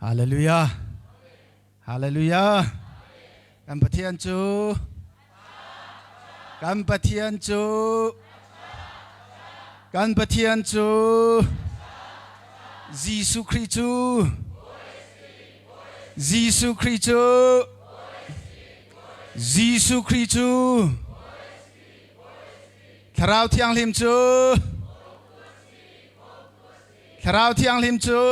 Hallelujah. Hallelujah. Kan Pathian cu Kan Pathian cu Kan Pathian cu Jesuh Khrih cu Jesuh Khrih cu Jesuh Khrih cu Thlarau Thianghlim cu Thlarau Thianghlim cu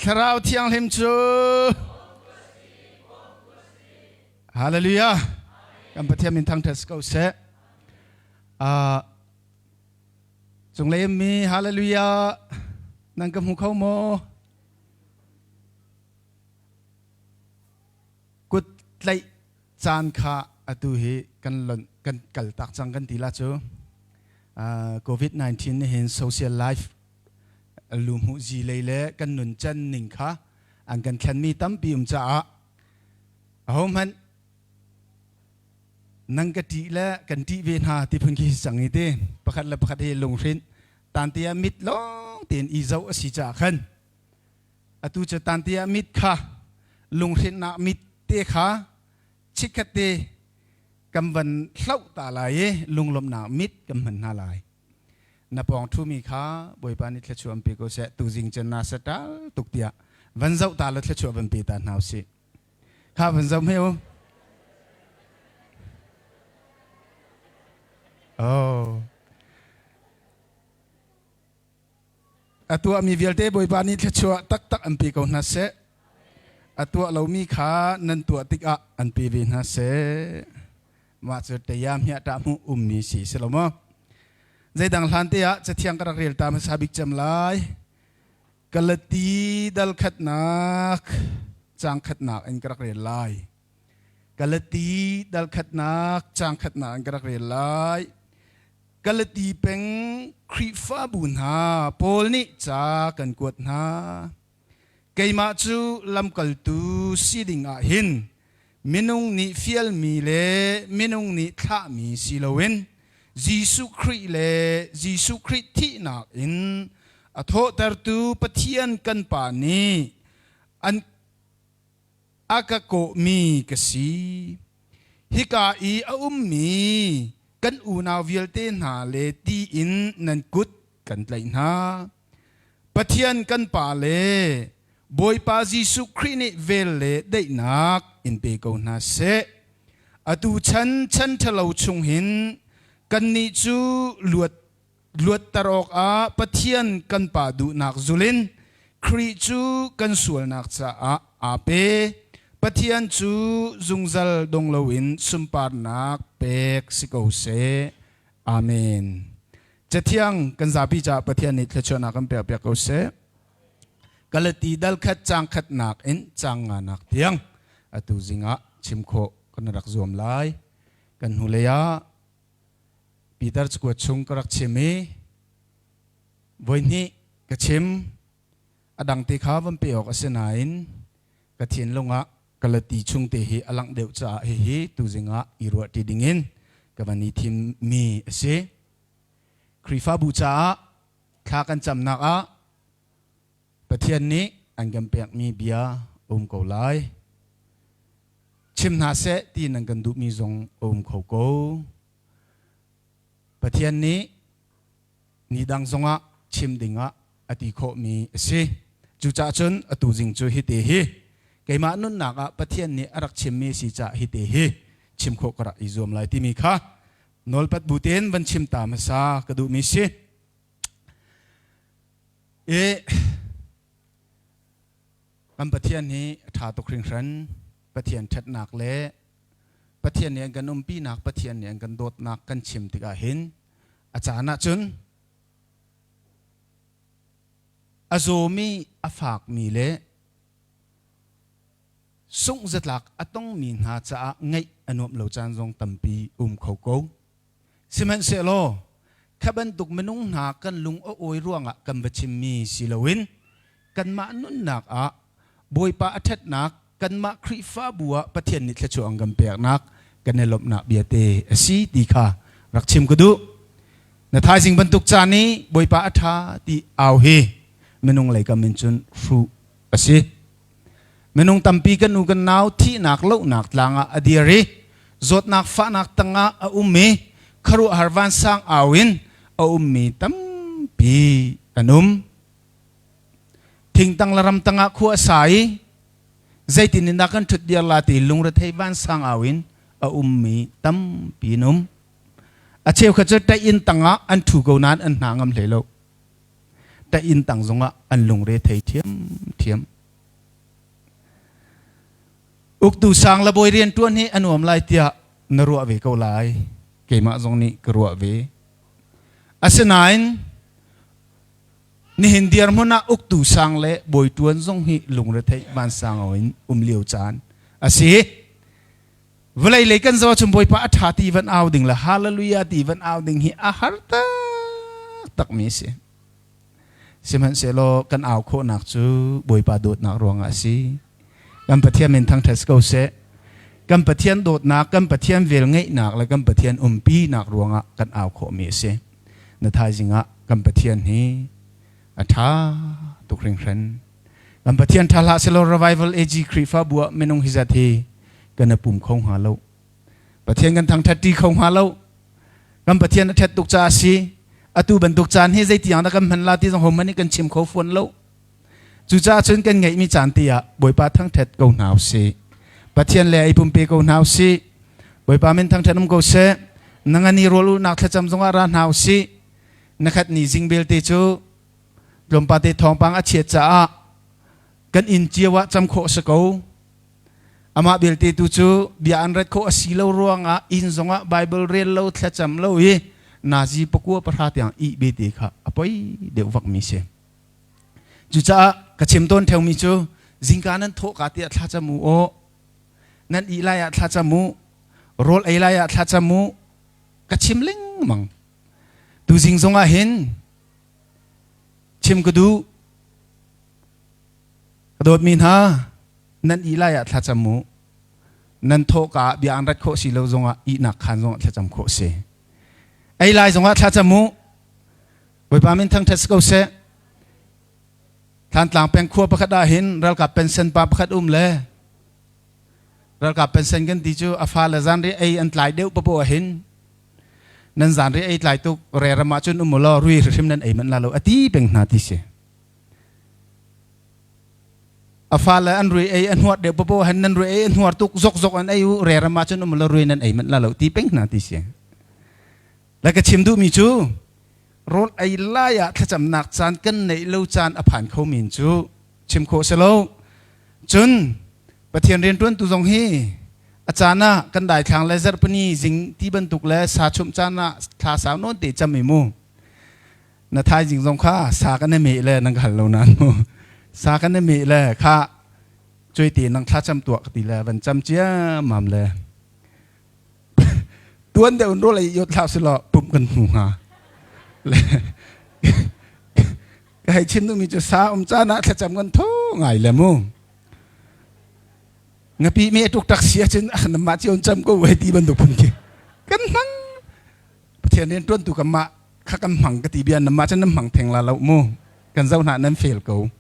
Thlarau Thianghlim cu Hallelujah kan Pathian min thangṭhat si ko seh uh, cunglei mi hallelujah nan ka hmu kho maw kut tlaih caan kha atu hi kan lonh kan kal tak cang kan ti la cu COVID-19 nih hin social life luhmuh zi lei le kan nun can ning kha an kan thlenmi tampi um caah ahohmanh nang ka ṭih le kan ṭih ve hna ti phun khi cang i ti pakhat le pakhat hi lunghrinh tantia mit lawng tein i zoh a si caah khan Atu cu tanti ah mit kha lunghrinhnak mit te kha chikkhat te kan van hloh ta lai i lunglawmhnak mit kan hman hna lai. Na pawng ṭhumi kha Bawipa nih thluachuah an pe ko seh. Tuzing cun na saṭal tuk tiah van zoh ta law thluachuah van pe ta hna usih. Kha van zoh hme u. Oh. A tuahmi vialte Bawipa nih thluachuah taktak an pe ko hna seh. A tuah lomi kha nan tuah tikah an pe ve hna seh. Mah cu teiam hiah ṭah hmuh ummi si si lo maw? Zeidang hlan te ah cathiang ka rak rel ta hmasa bik cem lai. Galati dal khatnak caang khatnak in ka rak rel lai. Galati dal khatnak caang khatnak in ka rak rel lai. Galati peng Khrihfabu hna Paul nih ca kan kuat hna. Keimah cu lamkaltu si ding ah hin minung nih fialmi le minung nih thlahmi si loin Jesuh Khrih le Jesuh Khrih thihnak in a thawhtertu Pathian kan Pa nih an a ka kawhmi ka si. Hika i a ummi kan unau vialte hna le tiin nan kut kan tlaih hna. Pathian kan Pa le Bawipa Jesuh Khrih nih vel le daihnak in pe ko hna seh. Atu chan chan ṭhalo chung hin kannih cu luat luatter awkah Pathian kan Pa duhnak zulin Khrih cu kan sualnak caah aa pe. Pathian cu zungzal dong loin sunparnak pek si ko seh. Amen. Cathiang kan zapi caah Pathian nih thluachuahnak kan pek piak ko seh. Galati dal khat caang khatnak in caang nganak tiang atu zingah chim khawh kan rak zuam lai. Kan hnulei ah Peter cakuat chung ka rak chim i voihnih ka chim a dang te kha van pe awk a si nain ka thinlung ah Galati chung te hi a langh deuh caah hihi tuzing ah i ruah ṭi dingin ka van i thimmi a si. Khrihfabu caah thla kan camnak ah Pathian nih an kan pekmi bia a um ko lai. Chim hna seh ti nan kan duhmi zong a um kho ko. Pathian nih ni dang zongah chim dingah a ti khawhmi a si. Cucaah cun atu zing cu hite hi keimah nunnak ah Pathian nih a rak chimmi si caah hite hi chim khawh ka rak i zuam lai timi kha nawlpat bu tein van chim ta hmasa ka duhmi si. I kan Pathian hi a ṭha tuk hringhran. Pathian ṭhatnak le Pathian nih an kan umpinak, Pathian nih an kan dawtnak kan chim tikah hin a caan ahcun a zawmi, a fakmi le sungh zatlak a tongmi hna caah ngaih a nuamh lo caan zong tampi um kho ko. Sihmanhsehlaw kha bantuk minung hna kan lung a awi ruangah kan va chimmi si loin kanmah nunnak ah Bawipa a ṭhatnak kanmah Khrihfabu ah Pathian nih thluachuah an kan peknak kan i lawmhnak biate a si ti kha rak chim ka duh. Na thaizing bantuk caan i Bawipa a ṭha ti au hi Minung lei kam in cun hruh a si. Minung tampi kan u kan nau thihnak lohnak tlang ah a dir i zawtnak fahnak tangah a um i khuaruahhar vansang au in a ummi tampi an um. Thingtang le ramtang ah khua a sa i zeitin in dah kan ṭhut dir la ti lungrethei vansang au in a ummi tampi an um. A cheukhat cu ṭaih-inn tangah an ṭhu ko nain an hna ngam hlei lo. Ṭaih-inn tang zongah an lungre thei ṭhiamṭhiam. Uktu sang le bawi rianṭuan hi a nuam lai tiah na ruah ve ko lai. Keimah zong nih ka ruah ve. Asinain nihin dirhmun ah uktu sang le bawi ṭuan zong hi lungretheih vansang in um lio caan a si. Vawlei lei kan zoh ahcun Bawipa a ṭha ti van au ding le hallelujah ti van au ding hi a har taktakmi a si. Sihmanhsehlaw kan au khawhnak cu Bawipa dawtnak ruangah a si. Kan Pathian min thangṭhat si ko seh. Kan Pathian dawtnak, kan Pathian velngeihnak le kan Pathian umpinak ruangah kan au khawhmi a si. Na thaizing ah kan Pathian hi a ṭha tuk hringhran. Kan Pathian ṭha hlah selaw Revival AG Khrihfabu ah minung hi zat hi kan i pum kho hnga lo. Pathian kan thangṭhat ṭi kho hnga lo. Kan Pathian a ṭhat tuk caah a si. Atu bantuk caan hi zeitiang dah kan hman la ti zong hohmanh nih kan chim kho fawn lo. Cucaah cun kan ngeihmi caan te ah Bawipa thangṭhat ko hna usih. Pathian le ei pumpe ko hna usih. Bawipa min thangṭhat um ko seh. Nangani rawl ulhnak thlacam zongah ra hna usih. Nakhat ni zing belte cu tlawmpate thawngpang a chiat caah kan inn cio ah cam khawh a si ko. Amah belte tu cu bia an rat khawh a si lo ruangah inn zongah Bible rel lo thlacam lo i nazi pakua pahra tiang ih bete kha a poi deuh vakmi si. Cucaah ka chim tawn theomi cu zingka nan thawh ka tiah thlacam u aw nan ih lai ah thlacam u rawl ei lai ah thlacam u ka chim lengmang. Tuzing zongah hin Chim ka duh. Ka dawtmi hna, nan ih lai ah thlacam u. Nan thawhka ah bia an rat khawh si lo zongah ihnak khaan zongah thlacam khawh si. Ei lai zongah thlacam u. Bawipa min thangṭhat si ko seh. Thlantlang peng khua pakhat ah hin ralkap pension pa pakhat um le ralkap pension kan ti cu a fa le zanri ei an tlai deuh papoh ah hin Nan zanri ei tlai tuk reram ah cun um ulaw rui hrim nan ei manh la lo a ti peng hna ti si. A fale an rui ei a hnuat deuh popo han nan rui ei a hnuar tuk zok zok an ei u reram ah cun um ulaw rui nan ei manh la lo ti peng hna ti si. Le ka chim duhmi cu rawl ei lai ah thlacamnak caan kan neih lo caan a phan kho min cu chim khawh si lo. Cun Pathian rianṭuantu zong hi a caan ah kan daithlang le zarhpini zing ti bantuk le sa chumh caan ah thla sau nawn te cam i mu. Na thaizing zong kha sa kan i meh le nan ka hal lo nain mu. Sa kan i meh le kha cuai te nang thla cam tuah ka ti le van cam ciammam le tuan deuh in rawl ei yot hlah selaw pumh kan hmu hnga. Le ka hei chim duhmi cu sa um caan ah thlacam kan tho ngai le mu. Ngapi me tuk tak si ahcun mah cio cam ko wei ti bantuk phun khi kan hmang Pathian rian tuan tu kan mah kha kan hmang ka ti bia nan mah cun nan hmang theng la lo mu kan zo hna nan fail ko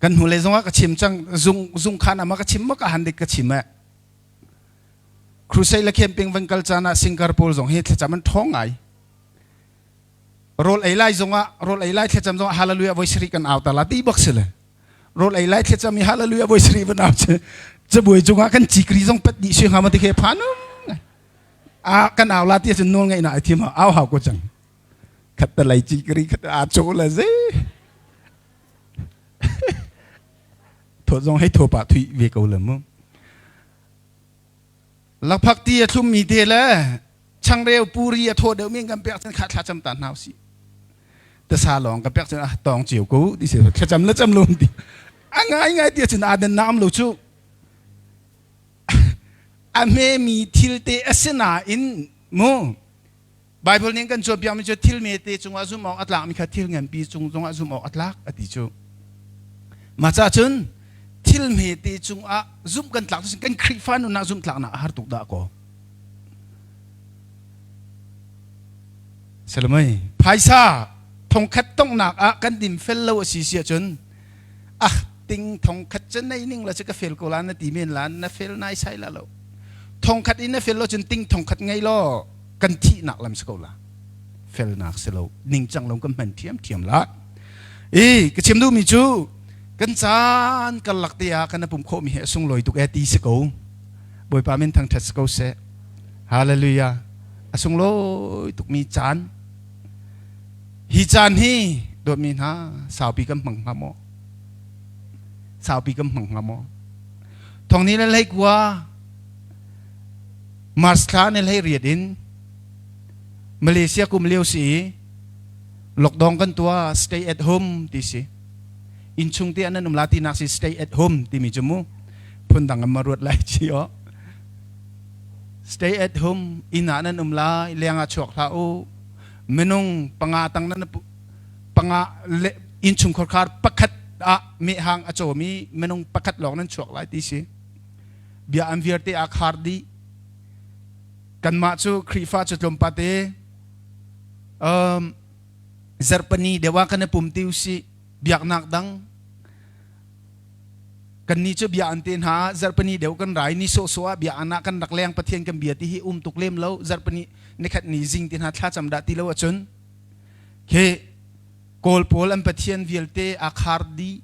kan hnu le zongah ka chim cang zung zung khan ama ka chim ma ka han dik ka chim eh crusade le camping van kal caan ah singkar pawl zong hi thlacam an ṭhawng ngai Rawl ei lai zongah rawl ei lai thlacam zongah hallelujah voi sarih kan au ta la ti bak si le. Rawl ei lai thlacam i hallelujah voi sarih van au che cabuai cungah kan cikri zong pat dih sui hnga ma ti khe phanum a kan au la ti cun nawl ngeih na ai thim au hau ko cang khat ta lai cikri khat a cho la ze tho zong hei tho pa thui ve ko le mu Lakphak ti a thlummi te le changreu puri a thaw deuhmi kan pek cun kha thlacam ta hna usih. Tasa lawng ka pek cun ah tawng cio ko ti si thlacam le cam lo ti. A ngai ngai ti cun aa den naam lo cu. A hmemi thil te a si nain mu Bible nih kan cawnpiakmi cu thil mete cungah zumh awk a tlakmi kha thil nganpi cung zongah zumh awk a tlak a ti cu. Mah caah cun thil hmete cungah zumh kan tlak cu kan Khrihfa nun ah zumh tlaknak a har tuk dah kaw. Salamai phaisa. Thongkhat tonghnak ah kan din fel lo a si si ahcun ah ting thongkhat cu nei ning la cu ka fel ko la na ti men la na fel nai sai la lo. Thongkhat in na fel lo cun ting thongkhat ngei law kan thihnak lam si ko la. Felnak si lo ningcang lo kan hman ṭhiamṭhiam la. I ka chim duhmi cu kan caan karlak te ah kan pum khawhmi hi a sunglawi tuk e ti si ko. Bawipa min thangṭhat si ko seh. Hallelujah. A sunglawi tukmi caan. Hi caan hi dawtmi hna saupi kan hmang hnga maw? Saupi kan hmang hnga maw? Thong ni le hlei kua Mars thla ni hlei riat in Malaysia kum lio si i lockdown kan tuah stay at home ti si. Innchung te an um la tinak si stay at home timi cu mu phundang an ma ruat lai chi o. Stay at home inn ah nan um lai leng ah chuak hlah u. Minung panga tang nan panga le innchung khorkhar pakhat ah mehhang a cawmi minung pakhat lawng nan chuak lai ti si. Bia an vialte a khar dih. Kanmah cu Khrihfa cu tlawmpate um, zarhpani deuh ah kan i pum ti usih biaknak dang kannih cu bia an te hna zarhpani deuh kan rai ni sawhsawh ah bia an ah kan rak leng Pathian kan bia ti hi um tuk lem lo zarhpani nikhat ni zing ti hna thlacam dah ti lo ahcun khi Kawl pawl an Pathian vialte aa khar dih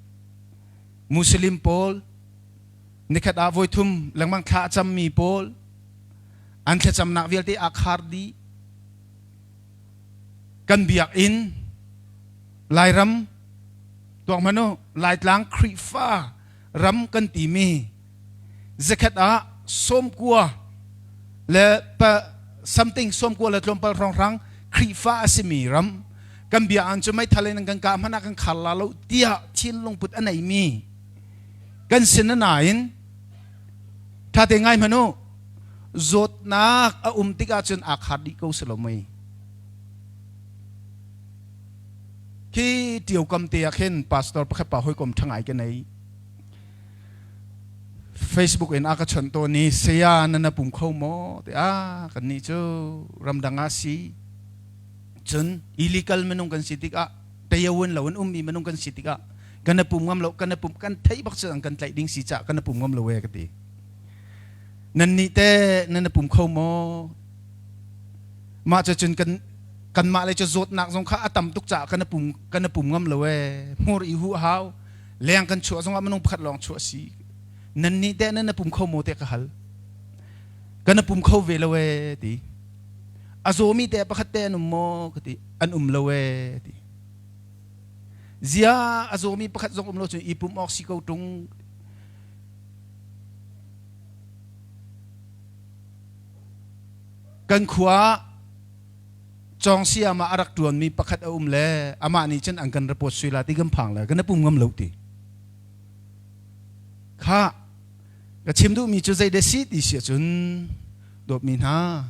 Muslim pawl nikhat ah voithum lengmang thla a cammi pawl an thlacamnak vialte aa khar dih kan biakinn Lairam tuak hmanh u Laitlang Khrihfa ram kan timi zakhat ah sawmkua le pa something sawmkua le tlawmpal hrawnghrang Khrihfa a simi ram kan bia an cu meithal in kan kah hmanh ah kan khar la lo tiah thinlungput a neimi kan sin nain ṭha te ngai hmanh u zawtnak a um tikah cun aa khar dih ko si lo mei khi ṭio kam te ah khin pastor pakhat pa hawikom ṭha ngai ka nei Facebook in a ka chawnh tawn i saya na na pum kho maw ti a kan nih cu ramdang ah si cun illegal minung kan si tikah tayawin lo in ummi minung kan si tikah kan na pum ngam lo kan na pum kan theih bak cu kan tlaih ding si cah kan na pum ngam lo e ka ti nan nih te nan na pum kho maw mah cu cun kan kanmah le cu zawtnak zong kha a tam tuk caah kan na pum kan na pum ngam lo e hmur i hu hau leng kan chuah zongah minung pakhat lawng chuah si nan nih te nan na pum kho maw te ka hal kan na pum kho ve lo e ti a zawmi te pakhat te an um maw ka ti an um lo e ti Zia a zawmi pakhat zong um lo cun i pum awk si ko ṭung. Kan khua cawng siam ah a rak ṭuanmi pakhat a um le amah nih cun an kan report sui la ti kan phang le kan pum ngam lo ti. Kha ka chim duhmi cu zei de si ti si ahcun dawtmi hna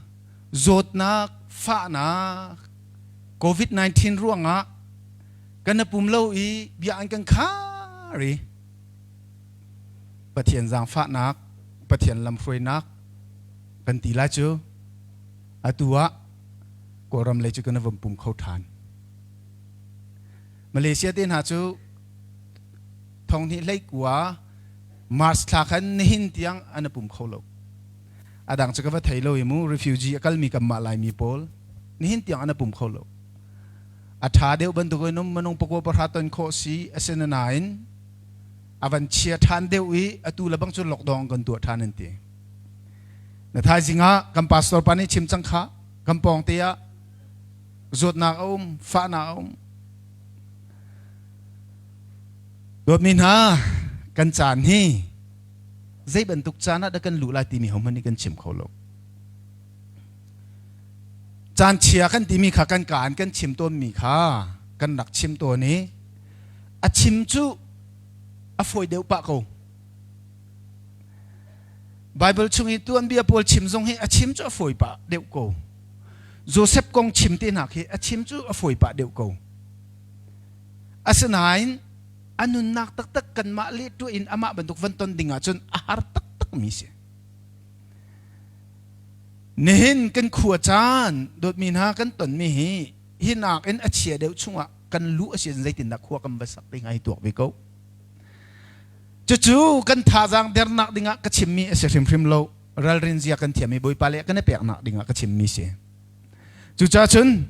zawtnak fahnak COVID-19 ruangah kan pum lo i bia an kan khar i Pathian zaangfahnak, Pathian lamhruainak kan ti lai cu atu ah Kawlram lei cu kan vun pum kho ṭhan. Malaysia te hna cu thong hnih hlei kua March thla khan nihin tiang an pum kho lo. A dang cu ka va thei lo i mu refugee a kalmi kanmah Laimi pawl nihin tiang an pum kho lo. A ṭha deuh bantuk in um minung pakua pahra ton khawh si asinain a van chia ṭhan deuh i atu le bang cu lockdown kan tuah ṭhan an ti. Na thaizing ah kan pastor pa nih chim cang kha kan pawng te ah zawtnak a um, fahnak a um. Dawtmi hna, kan caan hi zei bantuk caan ah dah kan luh lai timi hohmanh nih kan chim kho lo. Caan chia kan timi kha kan kaan kan chim tawnmi kha kan rak chim tawn i a chim cu a fawi deuh pah ko. Bible chung i tuanbia pawl chim zong hi a chim cu a fawi pah deuh ko. Joseph kong chim te hna khi a chim cu a fawi pah deuh ko. Asinain a nunnak taktak kanmah le tuah in amah bantuk van ton ding ahcun a har taktak mi si. Nihin kan khua caan dawtmi hna kan tonmi hi hi nakin a chia deuh chungah kan luh a si ahcun zeitindah khua kan va sak te hnga hi tuak ve ko. Cucu kan thazaang dernak dingah ka chimmi a si hrimhrim lo. Ralrin zia kan thiam i Bawipa le kan i peknak dingah ka chimmi si. Cucaah cun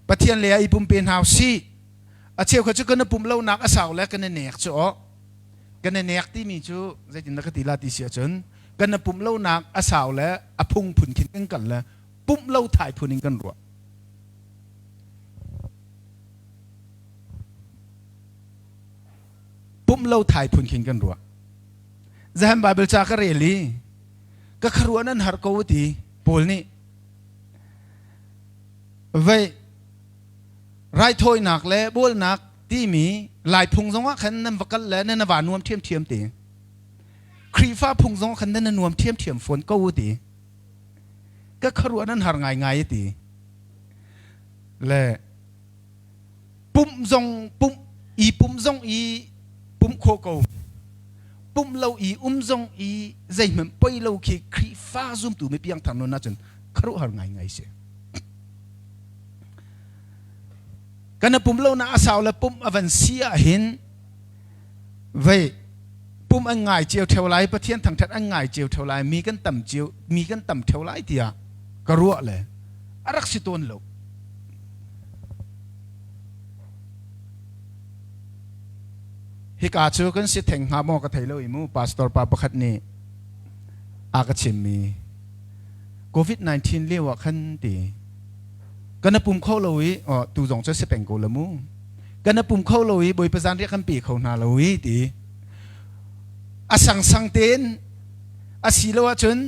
Pathian le ah i pumpe hna usih. A cheu kha cu kan i pumh lonak a sau le kan i nek cu aw. Kan i nek timi cu zeitindah ka ti la ti si ahcun kan i pumh lonak a sau le a phung phun khin kan kal le pumh lo thai phun in kan ruah. Pumh lo thai phun khin kan ruah. Zahan Bible ca ka rel i ka kharuah nan har ko ti Paul nih vei raithawinak le bawlnak timi Lai phung zongah khan nan va kal le nan va nuam ṭhiamṭhiam ti. Khrihfa phung zongah khan nan nuam ṭhiamṭhiam fawn ko ti. Ka kharuah nan har ngaingai ti. Le pumh zong pumh i pumh zong i pumh khawh ko. Pumh lo i um zong i zeihmanh poi lo khi Khrihfa zumtu mi piangthar nun ahcun khuaruahhar ngaingai si. Kan pum lo na a sau le pumh a van si ah hin vei pum an ngai cio theo lai Pathian thangthat an ngai cio theo lai mi kan tam cio mi kan tam theo lai tiah ka ruah le a rak si tawn lo. Hika cu kan si theng hnga maw ka thei lo i mu pastor pa pakhat nih a ka chimmi COVID-19 lio ah khan ti kan pum kho lo i tu zong cu si peng ko la mu kan pum kho lo i Bawipa zanriah kan pe kho hna lo i ti a sangsang tein a si lo ahcun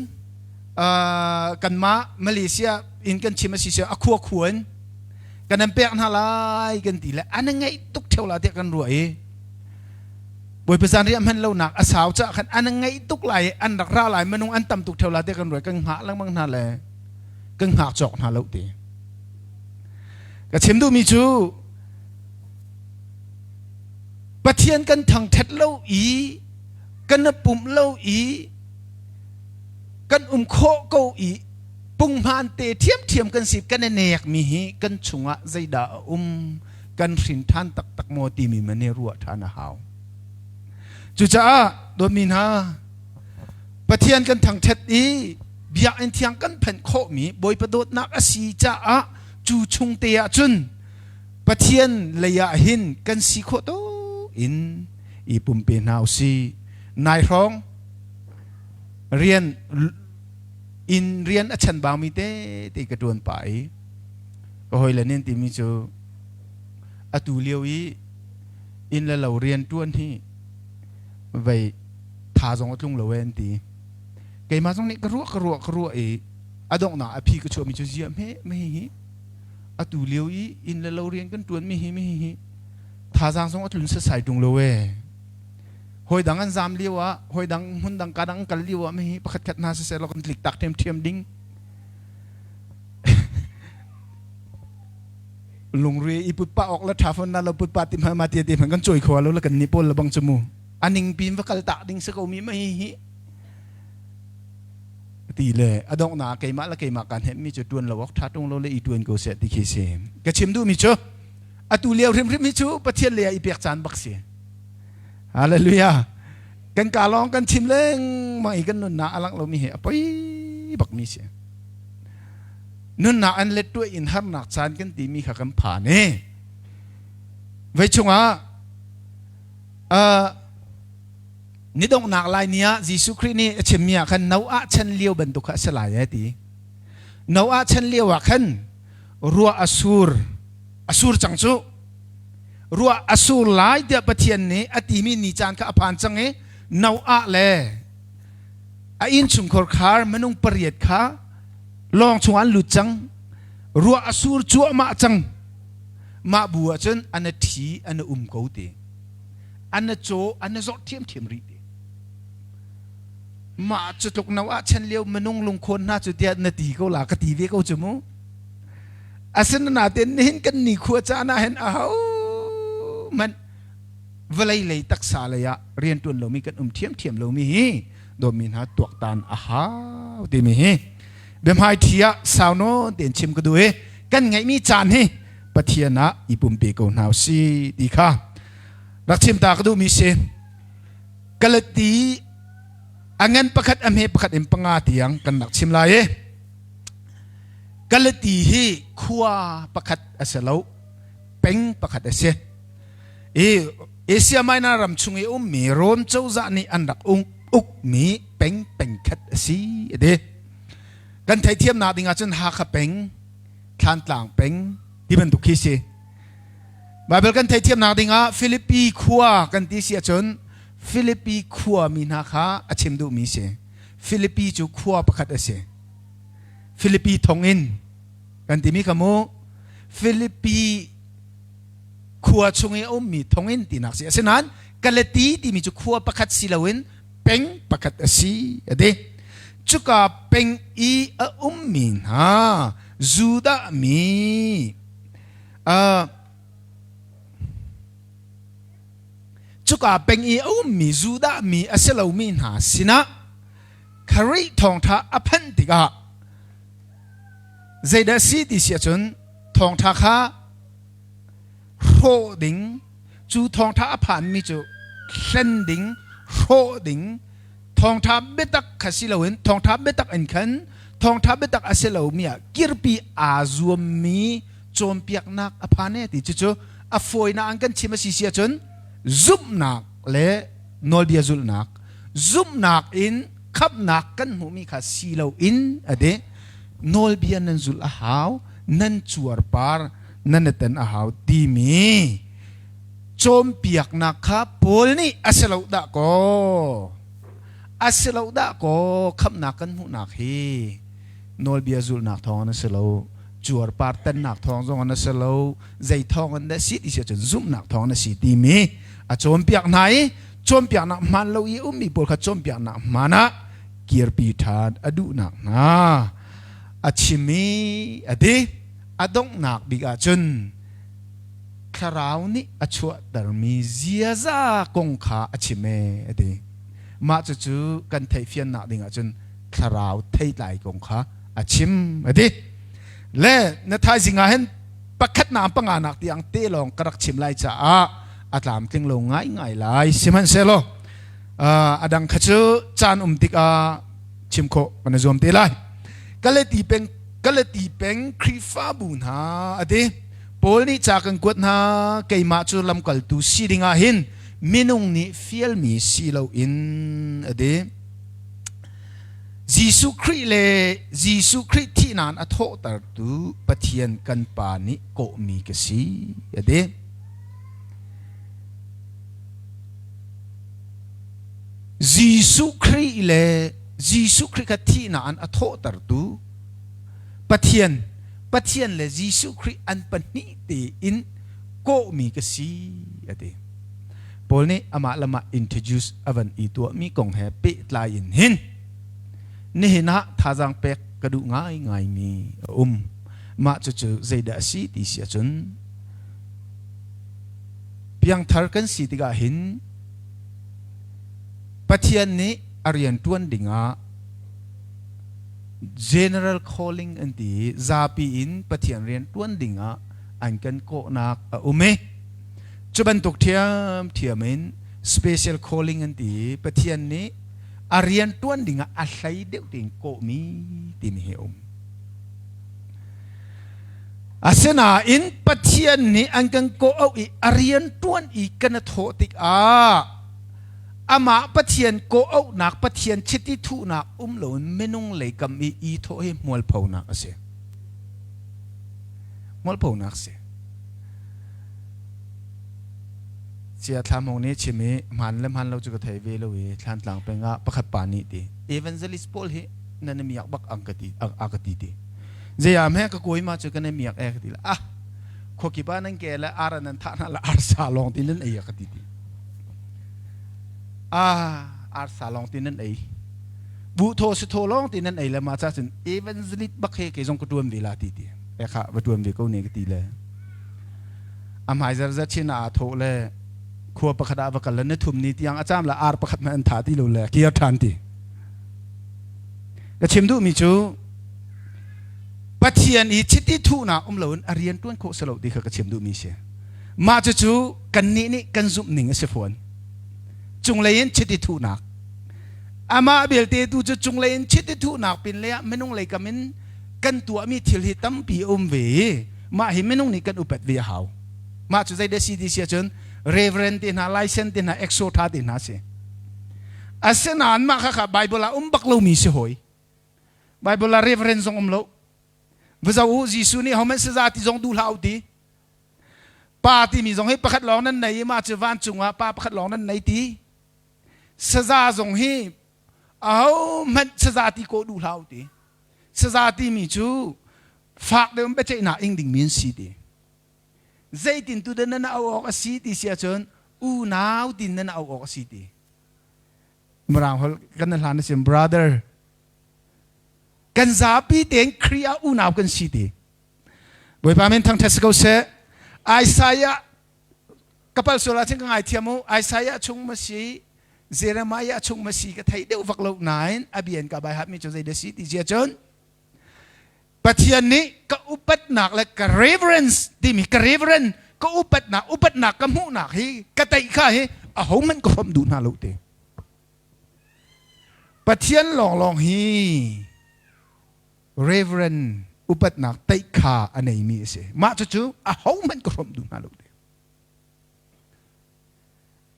kanmah Malaysia in kan chim a si a khua khua in kan an pek hna lai kan ti le an ngaih tuk theo la tiah kan ruah i Bawipa zanriah hman lonak a sau caah khan an ngaih tuk lai i an rak ra lai minung an tam tuk theo la tiah kan ruah kan hngah lengmang hna le kan hngak cawk hna lo ti ka chim duhmi cu Pathian kan thangthat lo i kan pumh lo i kan um khawh ko i punghman te ṭhiamṭhiam kan si kan i nekmi hi kan chungah zeidah a um kan hrin ṭhan taktak maw timi man hi ruah ṭhan a hau. Cucaah dawtmi hna Pathian kan thangṭhat i biakinn thiang kan phanh khawhmi Bawipa dawtnak a si caah cu chung te ah cun Pathian lei ah hin kan si khawh tawk in i pumpe hna usih. Nai hrawng rian inn rian a chanbaumi tete ka ṭuan pah i ka hawile nih an timi cu atu lio i inn le lo rian ṭuan hi vei tha zong a tlung lo e an ti. Keimah zong nih ka ruah ka ruah ka ruah i a donghnak a phi ka chuahmi cu ziah hme me hi atu lio i inn le lo rian kan ṭuan mi hi mi hi thazaang zong a tlun sasai ṭung lo e. Hawi dang an zam lio ah hawi dang hmun dang ka dang kal lio ah mi pakhat khat hna siseh law kan tlik tak ṭhiamṭhiam ding lungri i put pa ok la tha fon na lo put pa ti ma ma ti ti man kan choi kho lo la kan ni pawl la bang chu mu aning pin va kal tak ding se ko mi ma hi hi ti le adong na keimah la keimah kan hem mi chu tuan lo ok tha tung lo le i tuan ko se ti khi si ka chim du mi chu atu lio hrim hrim hi chu Pathian le i pek caan bak si Hallelujah. Kan ka lawng kan chim lengmang i kan nunnak a langh lomi hi a poi bakmi si. Nunnak an let tuah in harnak caan kan timi kha kan phan i vei chungah ni donghnak lai ni ah Jesuh Khrih nih a chimmi ah khan Noah chan lio bantuk kha a si lai e ti. Noah chan lio ah khan ruah a sur a sur cang cu ruah a sur lai tiah Pathian nih a timi ni caan kha a phan cang i Noah le a innchungkhar khar minung pariat kha lawng chungah an lut cang ruah a sur cuahmah cang mah bu ah cun an a ṭhi an a um ko ti an a caw an a zawt ṭhiamṭhiam rih ti mah cu tluk Noah chan lio minung lungkhawn hna cu tiah na ti ko la ka ti ve ko cu mu Asinain nihin kan nikhua caan ah hin ahohmanh vawlei lei taksa lei ah rianṭuan lomi kan um ṭhiamṭhiam lomi hi dawtmi hna tuaktan a hau timi hi biahmaiṭhi ah sau nawn tein chim ka duh i kan ngeihmi caan hi Pathian ah i pumpe ko hna usih ti kha rak chim ta ka duhmi si. Galati a ngan pakhat a hme pakhat in panga tiang kan rak chim lai i Galati hi khua pakhat a si lo, peng pakhat a si. I Asia Minor ram chung i ummi Rom cozah nih an rak ukmi peng peng khat a si a ti. Kan theithiamnak ding ahcun Hakha peng, Thlantlang peng ti bantuk khi si. Bible kan theithiamnak ding ah Philippi khua kan ti si ahcun Philippi khua mi hna kha a chim duhmi si. Philippi cu khua pakhat a si. Philippi thonginn kan timi kha mu Philippi khua chung i a ummi thonginn tinak si. Asinain Galati timi cu khua pakhat si loin peng pakhat a si a ti. Cuka peng i a ummi hna Judah mi cuka peng i a ummi Judah mi a si lomi hna sinah Khrih thawngṭha a phanh tikah zeidah si ti si ahcun thawngṭha kha hrawh ding, cu thawngṭha a phanmi cu hlen ding, hrawh ding, thawngṭha biatak kha si loin thawngṭha biatak in khan thawngṭha biatak a si lomi ah kirpi aa zuammi cawnpiaknak a phan e ti cucu a fawinak an kan chim a si si ahcun zumhnak le nawlbia zulhnak, zumhnak in khamhnak kan hmuhmi kha si loin a ti. Nawlbia nan zulh a hau, nan cuarpar nan i ten a hau timi cawnpiaknak kha Paul nih a si lo dah kaw, a si lo dah kaw, khamhnak kan hmuhnak hi nawlbia zulhnak thawng in a si lo, cuarpar tennak thawng zong in a si lo, zei thawng in dah si ti si ahcun zumhnak thawng in a si timi a cawnpiak hna i cawnpiaknak hmaan lo i ummi pawl kha cawnpiaknak hmaan ah kirpi ṭhan a duhnak hna a chim i a ti. A donghnak bik ahcun thlarau nih a chuahtermi ziaza kong kha a chim ee a ti. Mah cucu kan theihfiannak ding ahcun thlarau theitlai kong kha a chim a ti. Le na thaizing ah hin pakhatnak panganak tiang te lawng ka rak chim lai caah a tlamtling lo ngaingai lai. Sihmanhsehlaw a dang kha cu caan um tikah chim khawh kan i zuam te lai. Galati peng Galati peng Khrihfabu hna a ti. Paul nih ca kan kuat hna, keimah cu lamkaltu si dingah hin minung nih fialmi si loin a ti. Jesuh Khrih le Jesuh Khrih thihnak a thawhtertu Pathian kan Pa nih kawhmi ka si a ti. Jesuh Khrih le Jesuh Khrih kha thihnak an a thawhtertu Pathian, Pathian le Jesuh Khrih an pahnih tein kawhmi ka si a ti. Paul nih amah le mah introduce a van i tuahmi kong he pehtlai in hin nihin ah thazaang pek ka duh ngaingaimi a um. Mah cucu zeidah a si ti si ahcun piangthar kan si tikah hin Pathian nih a rian ṭuan dingah general calling an ti i zapi in Pathian rian ṭuan dingah an kan kawhnak a um i cu bantuk ṭhiamṭhiam in special calling an ti i Pathian nih a rian ṭuan dingah a hlei deuh tein kawhmi timi hi a um. Asinain Pathian nih an kan kawh auh i a rian ṭuan i kan i thawh tikah amah Pathian kawh-auhnak Pathian chiti thuhnak um loin minung lei kam i i thawh hi hmualphonak a si. Hmualphonak si. Cia Thlam Hong nih chim i hmaan le hmaan lo cu ka thei ve lo i Thlantlang peng ah pakhat pa nih ti evangelist pawl hi nan i miak bak ang ka ti a ka ti ti. Zei ah hme ka kawi ma cu kan i miak e ka ti le ah khuakip ah nan ke le ar nan thah hna le arsa lawng ti nan ei a ka ti ti. Arsa lawng ti nan ei, buh thaw si thaw lawng ti nan ei le ma cha cun evangelist bak he kei zong ka tuan ve la ti ti e kha va tuan ve ko ne ka ti le a hmai zar za chin a tho le khua pakhat ah va kal le na thum ni tiang a cham la ar pakhat ma an tha ti lo le kir than ti. Ka chim duh mi cu. Pathian i chiti thuhnak um loin a rian ṭuan khawh si lo ti kha ka chim duhmi si. Mah cucu kannih nih kan zumh ning a si fawn. Cunglei in chiti thuhnak. Amah belte tu cu cunglei in chiti thuhnak pin lei ah minung lei kam in kan tuahmi thil hi tampi a um ve i mah hi minung nih kan upat ve a hau. Mah cu zeidah si ti si ahcun reverend te hna, license te hna, exo tha te hna si. Asinain mah kha kha Bible ah um bak lomi si hawi. Bible ah reverend zong um lo. Va zoh u, Jesuh nih hohmanh saza ti zong duh hlah u ti. Pa timi zong hi pakhat lawng nan nei i mah cu vancung ah pa pakhat lawng nan nei ti. Saza zong hi ahohmanh saza ti kawh duh hlah u ti. Saza timi cu fak deuh in biaceihnak ing dingmi an si ti. Zeitin tu dah nan auh awk a si ti si ahcun unau tin nan auh awk a si ti. Mirang holh kan hlan a si brother. Kan zapi tein Khrih ah unau kan si ti. Bawipa min thangṭhat si ko seh. Isaiah kapal sual ah cun ka ngaithiam u. Isaiah chung ma si Jeremiah chung ma si ka thei deuh vak lo nain a bian ka bai hatmi cu zei dah si ti sia cun Pathian nih ka upatnak le ka reverence timi ka reverend ka upatnak upatnak ka hmuhnak hi ka teih kha hi ahohmanh ka hrawmh duh hna lo te. Pathian lawnglawng hi reverend upatnak teih kha a neimi a si. Mah cucu ahohmanh ka hrawmh duh hna lo te.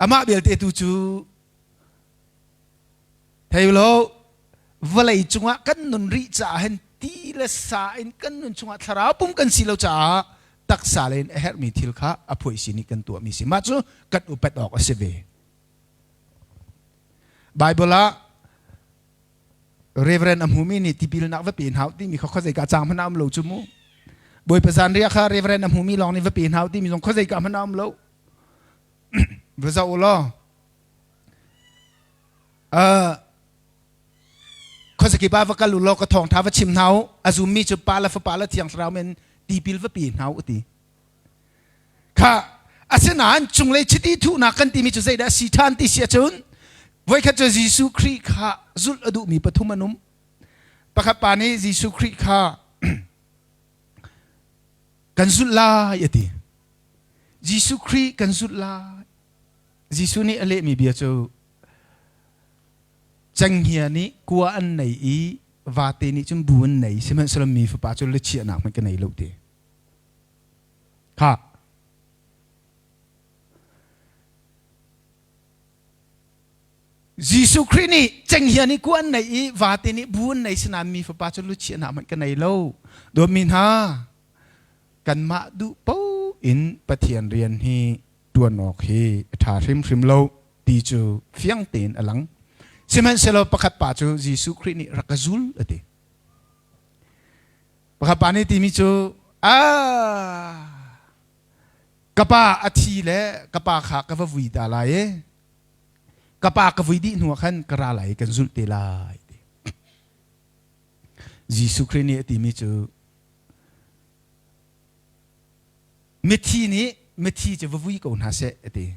Amah belte tu cu Thei lo, vawlei cungah kan nun rih caah hin ti le sa in kan nun chungah thlarau pum kan si lo caah taksa le in a herhmi thil kha a phuaisi nih kan tuahmi si. Mah cu kan upat awk a si ve. Bible ah Reverend a hmumi nih tipilnak va pe hna timi kha khuazei ka cang hmanh a um lo cu mu. Bawipa zanriah kha Reverend a hmumi lawng nih va pe hna timi zong khuazei ka hmanh a um lo. Va zoh u law khuazakip ah va kal u law ka thawngṭha va chim hna u a zummi cu pa le fapa le thiang thlarau men tipil va pe hna u ti kha asinain cunglei chiti thuhnak kan timi cu zeidah si ṭhan ti si ahcun voikhat cu Jesuh Khrih kha zulh a duhmi pathum an um pakhat pa nih Jesuh Khrih kha kan zulh lai a ti Jesuh Khrih kan zulh lai Jesuh nih a lehmi bia cu cenghngia nih kua an nei i vate nih cun bu an nei sihmanhsehlaw mi fapa cu luchiahnak hmanh ka nei lo ti. Kha Jesuh Khrih nih cenghngia nih kua an nei i vate nih bu an nei sinain mi fapa cu luchiahnak hmanh ka nei lo. Dawtmi hna, kanmah duh paoh in Pathian rian hi ṭuan awk hi a ṭha hrimhrim lo ti cu fiang tein a lang. Sihmanhsehlaw pakhat pa cu Jesuh Khrih nih rak ka zul a ti. Pakhat pa nih timi cu ah ka pa a thi le ka pa kha ka va vui ta lai i ka pa ka vui dih hnu ah khan ka ra lai i kan zulh te lai ti. Jesuh Khrih nih a timi cu Mithi nih mithi cu va vui ko hna seh a ti.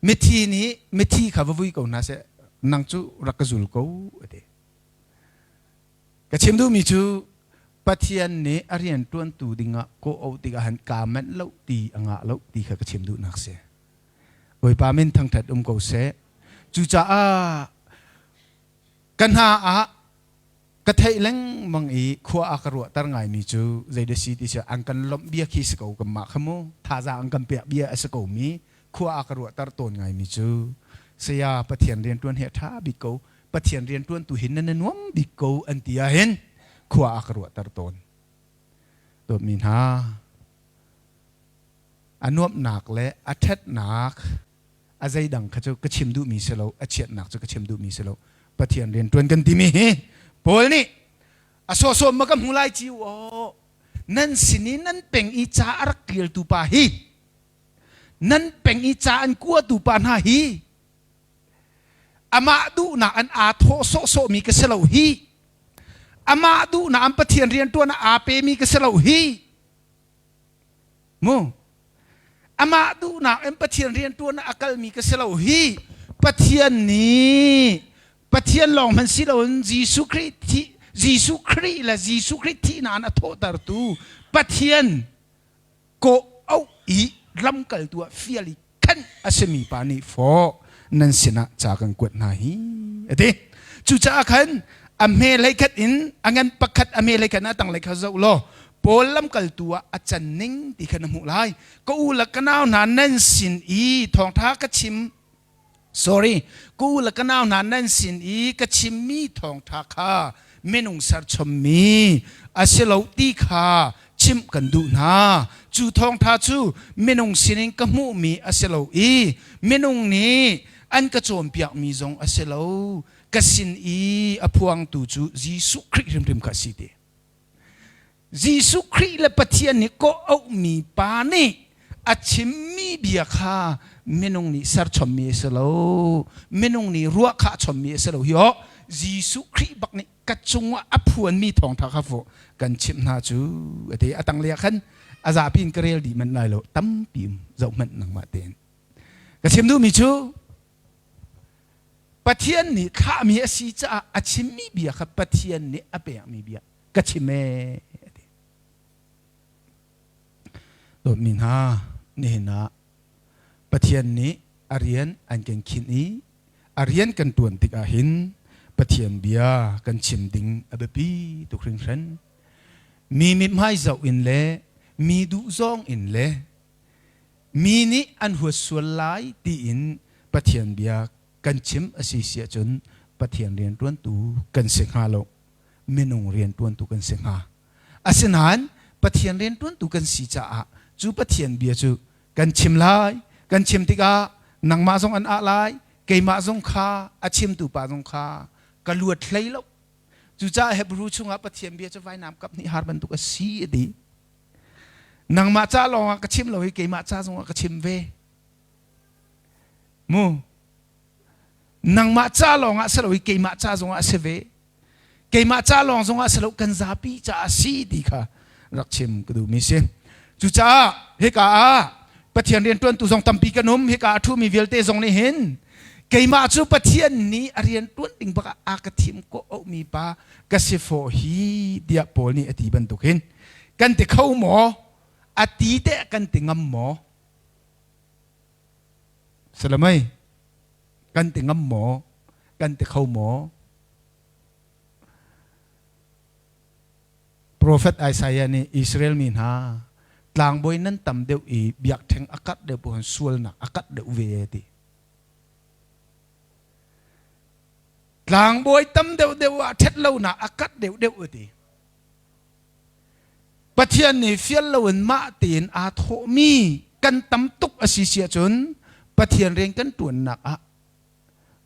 Mithi nih mithi kha va vui ko hna seh nang cu rak ka zul ko a ti. Ka chim duhmi cu Pathian nih a rian ṭuantu dingah kawh auh tikah han kaa manh lo ti a ngah lo ti kha ka chim duhnak si. Bawipa min thangṭhat um ko seh. Cucaah ka hna ah Ka theih lengmang i khua a ka ruahter ngaimi cu zeidah si ti si an kan lawmh bia khi si ko kanmah kha mu thazaang an kan pek bia a si ko mi khua a ka ruahter tawn ngaimi cu saya Pathian rianṭuan hi a ṭha bik ko Pathian rianṭuan tu hin nan nuam bik ko an ti ahhin khua a ka ruahter tawn dawtmi hna a nuamhnak le a ṭhatnak a zeidang kha cu ka chim duhmi si lo a chiatnak cu ka chim duhmi si lo Pathian rian ṭuan kan timi hi Paul nih a sawsawm ma ka hmu lai ci aw nan sin i nan peng i ca a rak ṭialtu pa hi nan peng i ca an kuatu pa hna hi amah duhnak an aa thawh sawhsawhmi ka si lo hi amah duhnak an Pathian rian ṭuan ah aa pemi ka si lo hi Mu amah duhnak in Pathian rianṭuan ah a kalmi ka si lo hi Pathian nih Pathian lawng hmanh si loin Jesuh Khrih thi Jesuh Khrih le Jesuh Khrih thihnak in a thawhtertu Pathian kawh auh i lamkaltu ah fial i khan a simi pa nih fawh nan sinah ca kan kuat hna hi a ti. Cucaah khan a hme hlei khat in a ngan pakhat a hme hlei khat a tanglei kha zoh law Paul lamkaltu ah a can ning ti kha na hmuh lai. Ka u le ka nau hna nan sin i thawngtha ka chim sorry ka u le ka nau hna nan sin i ka chimmi thawngtha kha minung serchommi a si lo ti kha chimh kan duh hna. Cu thawngtha cu minung sinin ka hmuhmi a si lo i minung nih an ka cawnpiakmi zong a si lo. Ka sin i a phuangtu cu Jesuh Khrih hrimhrim kha a si ti. Jesuh Khrih le Pathian nih kawh auhmi pa nih a chimmi bia kha minung nih serchommi a si lo. Minung nih ruah khah chommi a si lo. Hi aw Jesuh Khrih bak nih ka cungah a phuanmi thawngtha kha fawh kan chimh hna cu a ti. A tanglei ah khan a zapi in ka rel dih manh lai lo. Tampi um zoh hmanh nangmah tein. Ka chim duhmi cu Pathian nih thlahmi a si caah a chimmi bia kha Pathian nih a pekmi bia ka chim ee a ti. Dawtmi hna, nihin ah Pathian nih a rian an kan khinh i a rian kan ṭuan tikah hin Pathian bia kan chim ding a biapi tuk hringhran. Mi mithmai zoh in le mi duh zawng in le mi nih an huat sual lai tiin Pathian bia kan chim a si si ahcun Pathian rianṭuantu kan si hnga lo. Minung rianṭuantu kan si hnga. Asinain Pathian rianṭuantu kan si caah cu Pathian bia cu kan chim lai. Kan chim tikah nangmah zong an ah lai, keimah zong kha a chimtu pa zong kha ka luat hlei lo. Cucaah Hebrew chungah Pathian bia cu vainam kap hnih har bantuk a si a ti. Nangmah ca lawngah ka chim lo i keimah ca zongah ka chim ve. Mu nangmah ca lawngah si lo i keimah ca zongah a si ve. Keimah ca lawng zongah si lo kan zapi ca a si ti kha rak chim ka duhmi si. Cucaah hika ah Pathian rianṭuantu zong tampi kan um. Hika a ṭhumi vialte zong nih hin keimah cu Pathian nih a rianṭuan ding bak ah a ka thim kawh auhmi pa ka si fawh hi tiah Paul nih a ti bantuk hin kan ti kho maw? A ti teh kan ti ngam maw? Salamai kan ti ngam maw? Kan ti kho maw? Profet Isaiah nih Israel mi hna tlangbawi nan tam deuh i biakṭheng a karh deuh paoh sualnak a karh deuh ve ti. Tlangbawi tam deuh deuh ah ṭhat lonak a karh deuh deuh ti. Pathian nih fial loin mah tein aa thawhmi kan tam tuk a si si ahcun Pathian rian kan ṭuannak ah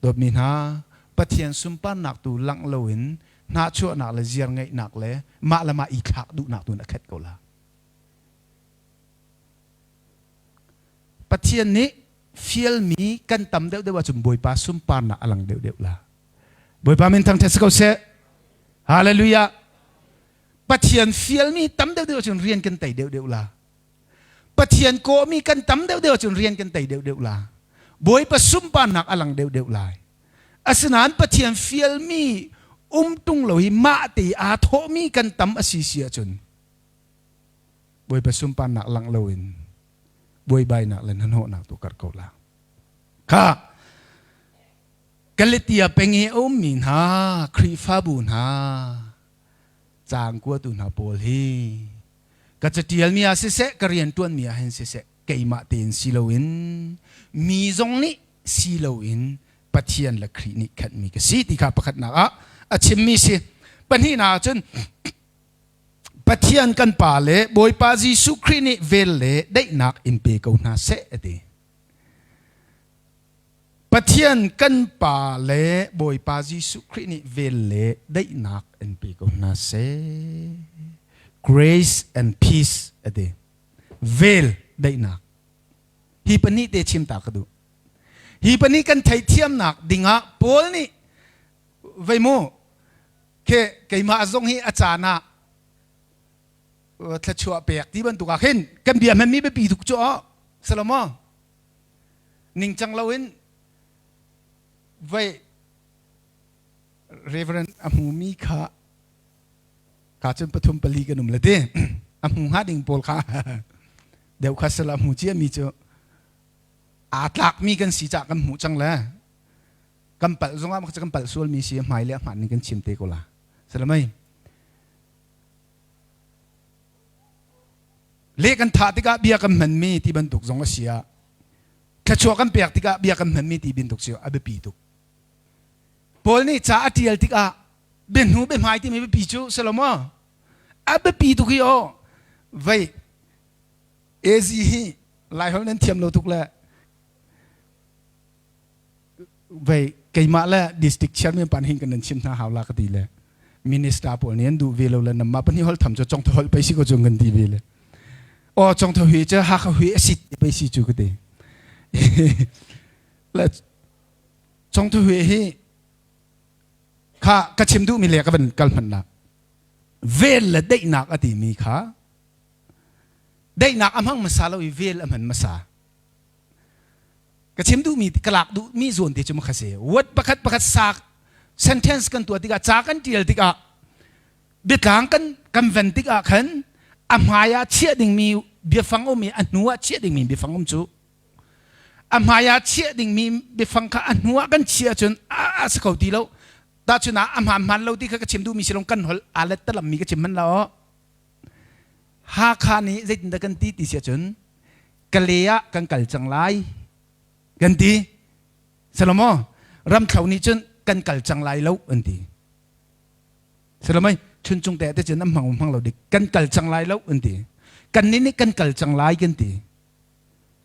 Dawtmi hna, Pathian sunparnak tu langh loin hnahchuahnak le ziar ngeihnak le mah le mah i thlak duhnak tu in a khat ko la. Pathian nih fialmi kan tam deuhdeuh ahcun Bawipa sunparnak a lang deuhdeuh la. Bawipa min thangṭhat si ko seh. Hallelujah. Pathian fialmi tam deuhdeuh ahcun rian kan tei deuhdeuh la. Pathian kawhmi kan tam deuhdeuh ahcun rian kan tei deuhdeuh la. Bawipa sunparnak a lang deuhdeuh lai. Asinain Pathian fialmi um tung lo hi mah te aa thawhmi kan tam a si si ahcun Bawipa sunparnak langh loin buaibainak le hnahnawhnak tu karh ko la. Kha Galatia peng i a ummi hna Khrihfabu hna caang kuatu hna pawl hi ka catialmi ah siseh ka rianṭuanmi ah hin siseh keimah tein si loin mi zong nih si loin Pathian le Khrih nih khenhmi ka si ti kha pakhatnak ah a chimmi si. Pahnihnak ah cun Pathian kan Pa le Bawipa Jesuh Khrih nih vel le daihnak in pe ko hna seh a ti. Pathian kan Pa le Bawipa Jesuh Khrih nih vel le daihnak in pe ko hna seh. Grace and peace a ti. Vel daihnak. Hi pahnih te chim ta ka duh. Hi pahnih kan theihthiamnak dingah Paul nih vei mu ke keimah zong hi a caan ah thluachuah pek ti bantuk ah khin kan bia hmanmi biapi tuk cu aw Salomo ningcang loin voi Reverend a hmumi kha Ka cun pathum pali kan um le ti. A hmu hnga ding pawl kha deuh kha sala hmu cia mi cu aa tlakmi kan si cah kan hmuh cang le kan palh zongah kan palh sual mi si hmai le hmaan ning kan chim te ko la. Salamai. Le kan thah tikah bia kan hmanmi ti bantuk zong a si ah thluachuah kan pek tikah bia kan hmanmi ti bantuk si a biapi tuk. Paul nih ca a ṭial tikah biahnu biahmai timi biapi cu si lo maw? A biapi tuk hi aw. Vei AZ hi Laiholh nan thiam lo tuk le vei keimah le district chairman pan hin kan nan chim hna hau la ka ti le minister pawl nih an duh ve lo le namma pahnih holh tham cu congtho holh pei si ko cu kan ti ve le aw congtho hui cu Hakha hui a sit pei si cu ka ti le congtho hui hi kha ka chim duhmi le ka van kal hman nak vel le daihnak a timi kha daihnak a hmang hmasa lo i vel a hman hmasa. Ka chim duhmi ka lak duhmi zawn te cu makha si. Word pakhat pakhat sak sentence kan tuah tikah ca kan tial tikah biatlang kan kan ven tikah khan a hmai ah chiah dingmi biafang um i a hnu ah chiah dingmi biafang um cu a hmai ah chiah dingmi biafang kha a hnu ah kan chiah cun a si kho ti lo. Tahchun ah a hmaan hmaan lo ti kha ka chim duhmi si lo kan holh aa let talammi ka chim hman lo. Hakha nih zeitindah kan ti ti si ahcun Kale ah kan kal cang lai kan ti. Salomo Ramthlo nih cun kan kal cang lai lo an ti. Salomai chuncung te te cun an hmang hmang lo dik kan kal cang lai lo an ti. Kan nih nih kan kal cang lai kan ti.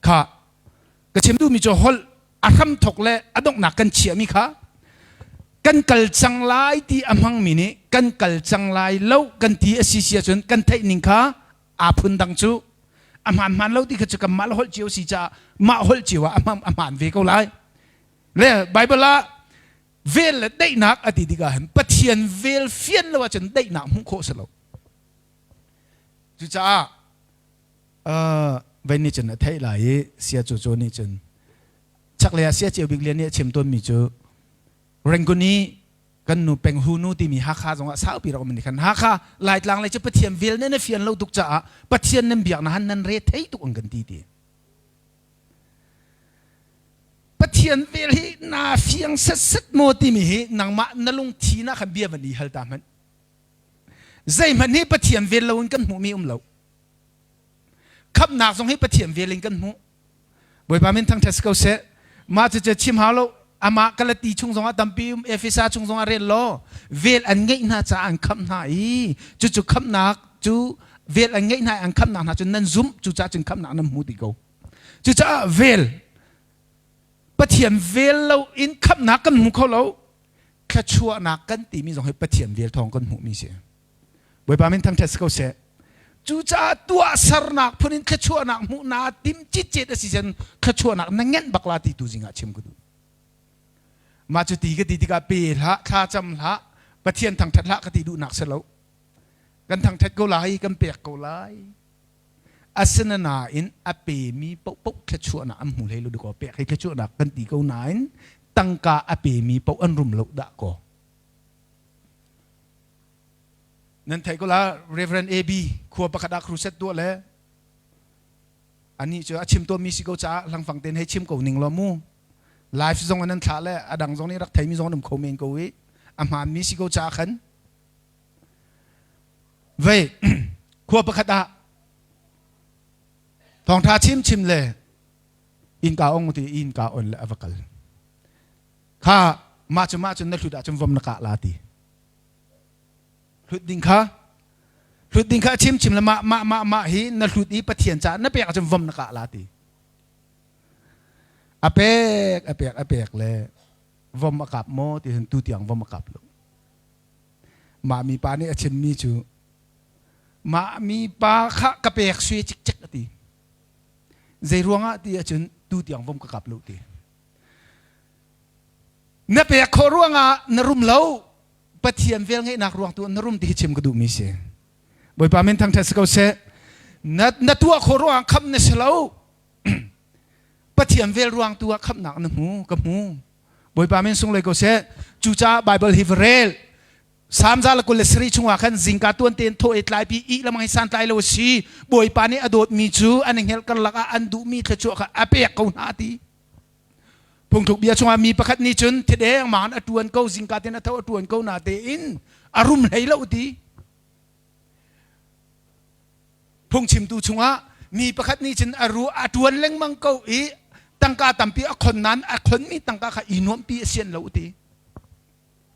Kha ka chim duhmi cu holh a hramthok le a donghnak kan chiahmi kha kan kal cang lai ti a hmangmi nih kan kal cang lai lo kan ti a si si ahcun kan theih ning kha aa phun dang cu a hmaan hmaan lo ti kha cu kanmah le holh cio si caah mah holh cio ah a hmaan a hmaan ve ko lai le Bible ah vel le daihnak a ti tikah hin Pathian vel fian lo ahcun daihnak hmuh khawh si lo cucaah Vei nih cun a theih lai i sia cu cu nih cun chaklei ah sia ceu bik lian nih a chim tawnmi cu Rangoon i kan nu Peng Hu nu timi Hakha zongah saupi rak um ni khan Hakha Laitlang lei cu Pathian vel nan fian lo tuk caah Pathian nan biak na han nan re thei tuk an kan ti ti Pathian vel hi na fiang set set maw timi hi nangmah na lungthi na khan bia van i hal ta hmanh zeihmanh hi Pathian vel lo in kan hmuhmi um lo Khamhnak zong hi Pathian vel in kan hmuh. Bawipa min thangṭhat si ko seh. Mah cucu chim hau lo. Amah Galati chung zongah tampi um, Efesa chung zongah rel law vel an ngeih hna caah an khamh hna i cucu khamhnak cu vel an ngeih hna i an khamhnak hna cu nan zumh cucaah cun khamhnak nan hmu ti ko. Cucaah vel Pathian vel lo in khamhnak kan hmu kho lo. Thluachuahnak kan timi zong hi Pathian vel thawng kan hmuhmi si. Bawipa min thangṭhat si ko seh. Cucaah tuahsernak phun in thluachuahnak hmuh naa tim citcet a si cun thluachuahnak na ngenh bak la ti tu zingah chim ka duh. Mah cu ti ka ti tikah pe hlah, thla cam hlah, Pathian thangṭhat hlah ka ti duhnak si lo. Kan thangṭhat ko lai, kan pek ko lai. Asinain a pemi paohpaoh thluachuahnak an hmu hlei lo dikaw pek hi thluachuahnak kan ti ko nain tangka a pemi paoh an rum lo dah kaw. Nan theih ko la Reverend AB khua pakhat ah crusade tuah le anih cu a chim tawnmi si ko caah hlangfang tein hei chim ko ning law mu live zong an thlah le a dang zong nih rak theimi zong an um kho men ko i a hmaanmi si ko caah khan vei khua pakhat ah thawngtha chim chim le innka ong ti innka on le a va kal kha mah cu mah cun na hlut ahcun vom na kah la ti hlut ding kha hlut ding kha a chim chim le mah mah mah mah hi na hlut i Pathian caah na pek ahcun vom na kah la ti a pek a pek a pek le vom a kap maw ti hin tu tiang vom a kap lo mah mi pa nih a chimmi cu mah mi pa kha ka pek sui cikcek a ti zei ruangah ti ahcun tu tiang vom ka kap lo ti Na pek khawh ruangah na rum lo. Pathian velngeihnak ruang tu na rum ti hi chim ka duhmi si. Bawipa min thangṭhat si ko seh. Na, na tuah khawh ruangah khamh na si lo. Pathian vel ruang tu ah khamhnak na hmu, ka hmu. Bawipa min sunglawi ko seh. Cucaah Bible hi va rel. Samza le 27 chungah khan zingka tuan tein thaw i tlaipi i lamang hi santlai lo si Bawipa nih a dawtmi cu an i hngelh karlak ah an duhmi thluachuah kha a pek ko hna ti. Phungthluk bia chungah mi pakhat nih cun thideng maan a tuan ko zingka tein a tho a tuan ko na tein a rum hlei lo ti. Phungchimtu chungah mi pakhat nih cun a ru a tuan lengmang ko i tangka tampi a khon nain a khonmi tangka kha i nuamhpi a sian lo ti.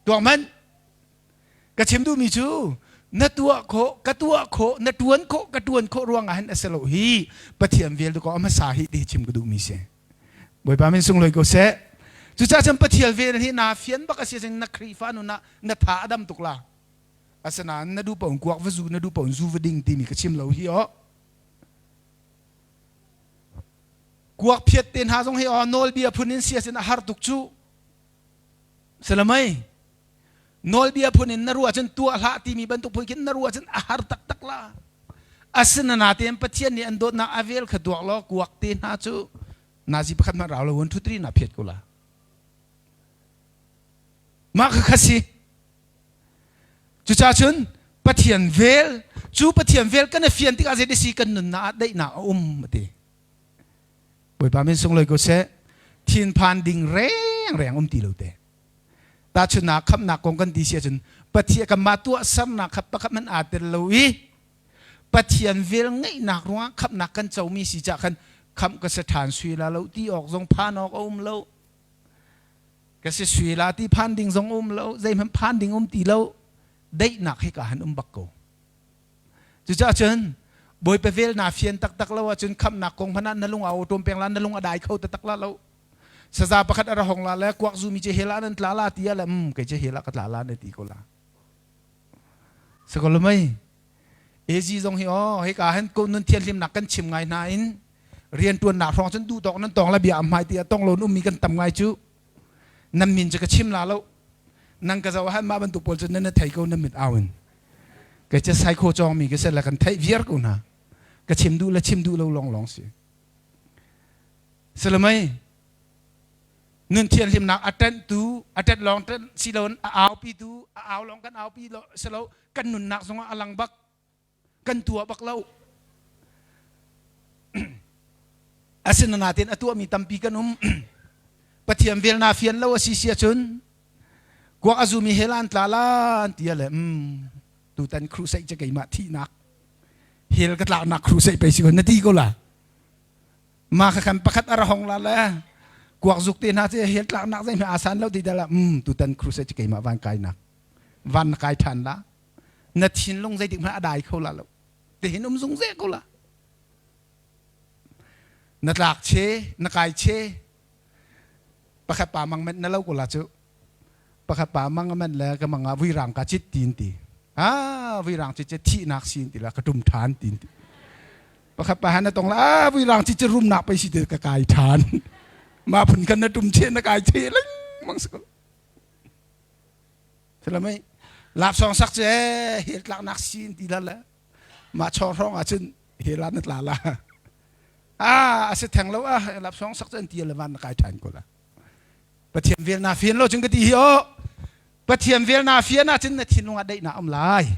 Tuak hmanh. Ka chim duhmi cu na tuah khawh, ka tuah khawh, na tuan khawh, ka tuan khawh ruangah hin a si lo hi Pathian vel tu ko a hmasa hi ti chim ka duhmi si. Bawipa min sunglawi ko seh. Cucaah cun Pathian vel hi naa fian bak a si cun na Khrihfa nun ah na tha a dam tuk la. Asinain na duh paoh kuak va zu, na duh paoh zu va ding timi ka chim lo hi aw. Kuak phiat te hna zong hi aw nawlbia phun in si ahcun a har tuk cu. Salamai nawlbia phun in na ruah cun tuah hlah timi bantuk phun khin na ruah cun a har taktak la. Asinain Pathian nih an dawtnak a vel kha duak law kuak te hna cu nazi pakhat hmanh rau lo 1 2 3 na phiat ko la. Mah kha kha si. Cucaah cun Pathian vel cu Pathian vel kan i fian tikah zei si kan nunnak ah daihnak a um a ti. Bawipa min sunglawi ko seh. Thinphan ding rengreng um ti lo te. Tahchunhnak khamhnak kong kan ti si ahcun Pathian kanmah tuahsernak kha pakhat hmanh aa tel lo i Pathian vel ngeihnak ruangah khamhnak kan comi si cah khan khamh ka si ṭhan sui la lo ti awk zong phan awk a um lo. Ka si sui la ti phan ding zong um lo, zeihmanh phan ding um ti lo. Daihnak hi ka han um bak ko. Cucaah cun Bawipa vel naa fian taktak lo ahcun khamhnak kong hmanh ah na lung a awṭawm peng la, na lung a dai kho taktak la lo. Saza pakhat a ra hong la le kuak zumi cu hell ah nan tla la ti ah le um kei cu hell ah ka tla la na ti ko la. Sakol mei AG zong hi oh hika hin ko nun thianhlimnak kan chim ngai hna in riantuannak hrawng cun duh tawk nan tong la bia am hmai ti ah tong lo ummi kan tam ngai cu nan min cu ka chim la lo nang ka zoh han mah bantuk pawl cu nan na thei ko nan mit au in Kei cu saikhaw cawngmi ka si le kan theih viar ko hna. Ka chim duh le chim duh lo lawnglawng si. Salamai nun thianhlimnak a ṭanhtu a ṭanh lawng ṭanh si lo a aupitu a au lawng kan aupi lo si lo kan nunnak zongah a lang bak kan tuah bak lo asinain a tuahmi tampi kan um Pathian vel na fian lo a si si ahcun kuak a zumi he lan tla lan ti le um tutan crusade cu keimah thihnak hell ka tlaknak crusade pei si ko na ti ko la ma kha kan pakhat ara hong la le kuak zuk te hna cu hell tlaknak zei hme asan lo ti da la um tutan crusade cu keimah van kai nak van na kai than la na thinlung zeitik hmanh a dai kho la lo te hin um zung ze ko la na tlak che na kai che Pakhat pa mang menh na lo ko la cu. Pakhat pa mang a menh le ka mang ah vuirang ka cit tin ti. Ah vuirang cit cu thihnak sin ti la ka tum than tin ti. Pakhat pa han na tong la ah vuirang cit cu rumnak pei si ti ka kai than. Ma phun kan na tum che na kai che lengmang si ko. Salamai lap song sak che hel tlaknak sin ti la le mah chawng hrawng ah cun hel ah na tla la. Ah, a si theng lo ah lap song sak cun ti le van na kai ṭhan ko la. Pathian vel na fian lo cun ka ti hi o. Pathian vel na fian ah cun na thinlung ah daihnak um lai.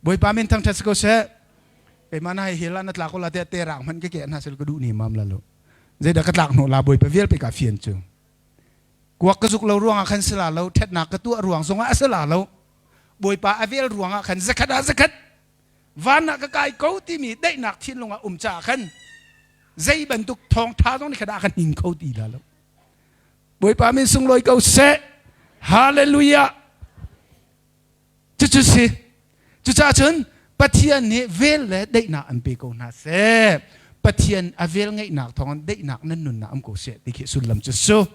Bawipa min thangṭhat si ko seh. Keimah na hei hel ah na tla ko la te te rang hmanh ka ke hna sel ka duh ni mam la lo. Zeidah ka tlak hnawh la Bawipa vial pe ka fian cu. Kuak ka zuk lo ruangah khan si la lo, ṭhatnak ka tuah ruang zongah a si la lo. Bawipa a vel ruangah khan zakhat ah zakhat van ah ka kai ko timi daihnak thinlung ah um caah khan zei bantuk thawngṭha zong nih khan a kan hning kho ti la lo. Bawipa min sunglawi ko seh. Hallelujah. Cucu si. Cucaah cun Pathian nih vel le daihnak an pe ko hna seh. Pathian a vel ngeihnak thawngin daihnak nan nunnak um ko seh ti khi sullam cu su.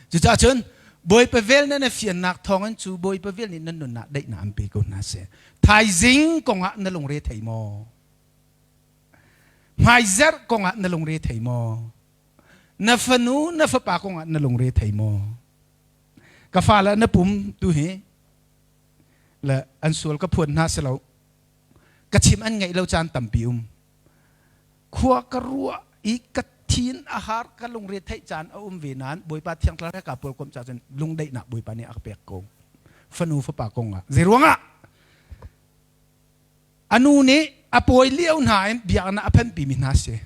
Cucaah cun Bawipa vel nan i fiannak thawngin cu Bawipa vel nih nan nunnak daihnak an pe ko hna seh. Thaizing kongah na lungre thei maw? Hmaizarh kongah na lungre thei maw? Na fanu na fapa kongah na lungre thei maw? Ka fale na pum tu hi le an sual ka phuan hna si lo. Ka chim an ngaih lo caan tampi um. Khua ka ruah i ka thin a har ka lungre theih caan a um ve nain Bawipa thiang thlarau he ka pawlkomh ca cun lungdaihnak Bawipa nih a ka pek ko. Fanu fapa kong ah. Zei ruangah? Anu nih a pawi lio hna in biakinn ah a phanpimi hna si.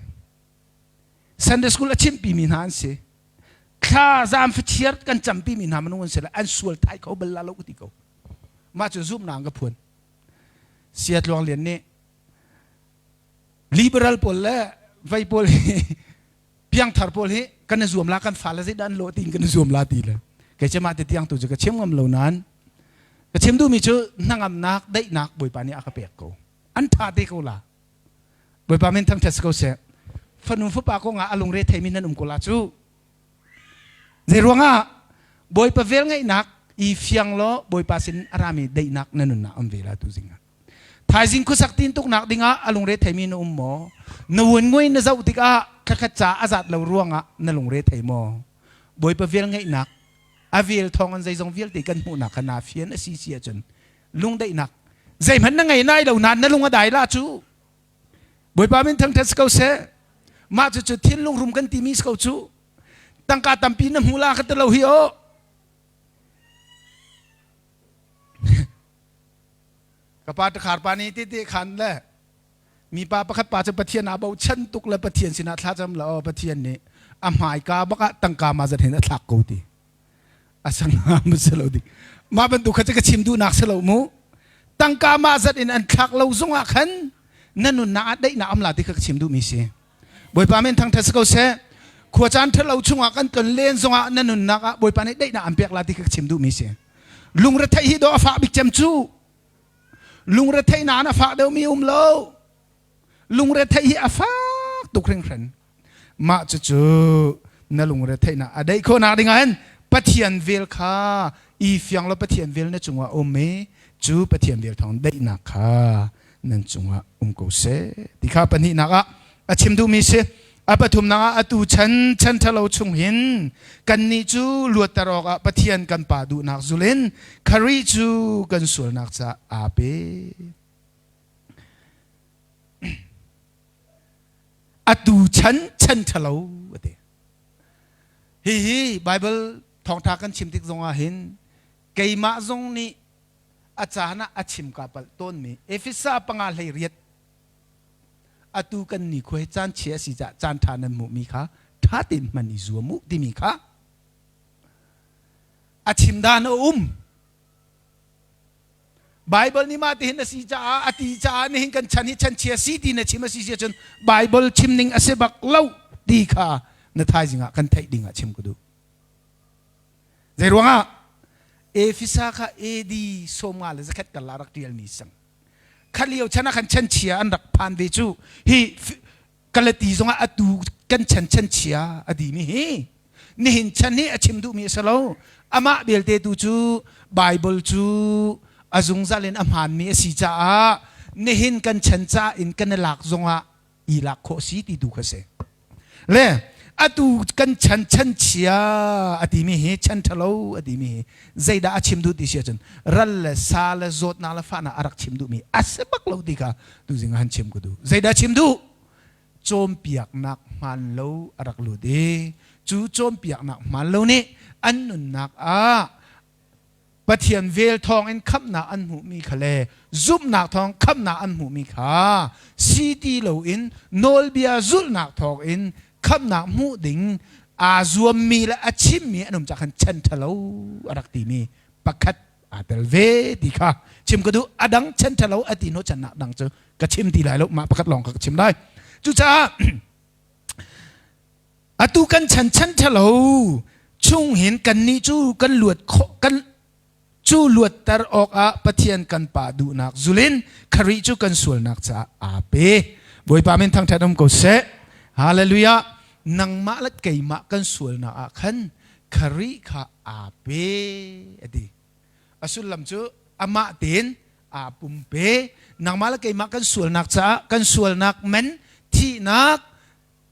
Sunday school a chimhpimi hna an si. Thla zaam fachiar kan campimi hna minung an si le an sual thai kho bal la lo ka ti ko. Mah cu zumhnak ka phuan. Sia Tluang Lian nih liberal pawl le vei pawl hi piangthar pawl hi kan i zuam la kan fale zeidah an lawh tiin kan i zuam la ti le kei cu mah ti tiang tu cu ka chim ngam lo nain ka chim duhmi cu hnangamnak daihnak Bawipa nih a ka pek ko. An ṭha te ko la. Bawipa min thangṭhat si ko seh. Fanu fapa kongah a lungre theimi nan um ko la cu. Zei ruangah Bawipa velngeihnak i fiang law Bawipa sin a rami daihnak na nunnak um ve la tu zing ah. Thaizing khuasak tin tuknak dingah a lungre theimi na um maw? Na vun ngui na zoh tikah thlakhat ca a zat lo ruangah na lungre thei maw? Bawipa velngeihnak a vel thawng in zeizong vialte kan hmuhnak kha naa fian a si si ahcun lungdaihnak zeihmanh na ngei lai lo nain na lung a dai la cu. Bawipa min thangṭhat si ko seh. Mah cucu thinlung rum kan timi si ko cu. Tangka tampi na hmu la ka ti lo hi aw. Ka pa takhar pa nih tete khan le mipa pakhat pa cu Pathian aa bochan tuk le Pathian sinah thlacam la aw Pathian nih a hmaika bak ah tangka ma zat hin a thlak ko ti. A sangha ma si lo ding. Mah bantuk kha cu ka chim duhnak si lo mu. Tangka mah zat in an thlak lo zong ah khan na nunnak ah daihnak am la ti kha ka chim duhmi si. Bawipa min thangṭhat si ko seh. Khua caan ṭhalo chungah kan tlon len zongah na nunnak ah Bawipa nih daihnak an pek la ti kha ka chim duhmi si. Lungretheih hi dawh a fah bik cem cu. Lungretheihnak in a fah deuhmi um lo. Lungretheih hi a fak tuk hringhran. Mah cucu na lungretheihnak a daih khawhnak dingah hin Pathian vel kha i fiang law Pathian vel na cungah um i cu Pathian vel thawng daihnak kha nan cungah um ko seh ti kha pahnihnak ah a chim duhmi si. A pathumnak ah atu chan chan ṭhalo chung hin kannih cu luatter awkah Pathian kan Pa duhnak zul in Khrih cu kan sualnak caah aa pe. Atu chan chan ṭhalo a ti. Hihi Bible thawngṭha kan chim tik zongah hin keimah zong nih a caan ah a chim ka palh tawnmi Efesa panga hlei riat atu kan nikhua hi caan chia a si caah caan ṭha nan hmuhmi kha ṭha tein hman i zuam u timi kha a chim dan a um. Bible nih mah tihin a si caah a ti caah nihin kan chan hi chan chia si ti na chim a si si ahcun Bible chim ning a si bak lo ti kha na thaizing ah kan theih ding ah chim ka duh. Zei ruangah Efesa kha AD 51 kal ah rak ṭialmi sang. Kha lio chan ah khan chan chia an rak phan ve cu. Hi Galati zongah atu kan chan chan chia a dimi hi nihin chan hi a chim duhmi a si lo. Amah belte tu cu Bible cu a zungzal in a hmaanmi a si caah nihin kan chan ca in kan i lak zongah i lak khawh si ti tu kha si. Le atu kan chan chan chia a timi hi chan ṭhalo a timi hi zeidah a chim duh ti si ahcun ral le sa le zawtnak le fahnak a rak chim duhmi a si bak lo ti kha tuzing ah han chim ka duh. Zeidah chim duh? Cawnpiaknak hmaan lo a rak lut i cu cawnpiaknak hmaan lo nih an nunnak ah Pathian vel thawngin khamhnak an hmuhmi kha le zumhnak thawng khamhnak an hmuhmi kha si ti loin nawlbia zulhnak thawngin khamhnak hmuh ding aa zuammi le a chimmi an um cah khan chan ṭhalo a rak timi pakhat aa tel ve ti kha chim ka duh. A dang chan ṭhalo a ti hnawhchannak dang cu ka chim ti lai lo, mah pakhat lawng kha ka chim lai. Cucaah Atu kan chan chan ṭhalo chung hin kannih cu kan luat khawh kan cu luatter awkah Pathian kan Pa duhnak zulin Khrih cu kan sualnak caah aa pe. Bawipa min thangṭhat um ko seh. Hallelujah. Nangmah le keimah kan sualnak ah khan Khrih kha aa pe a ti. A sullam cu amah tein aa pumpe. Nangmah le keimah kan sualnak caah kan sualnak man thihnak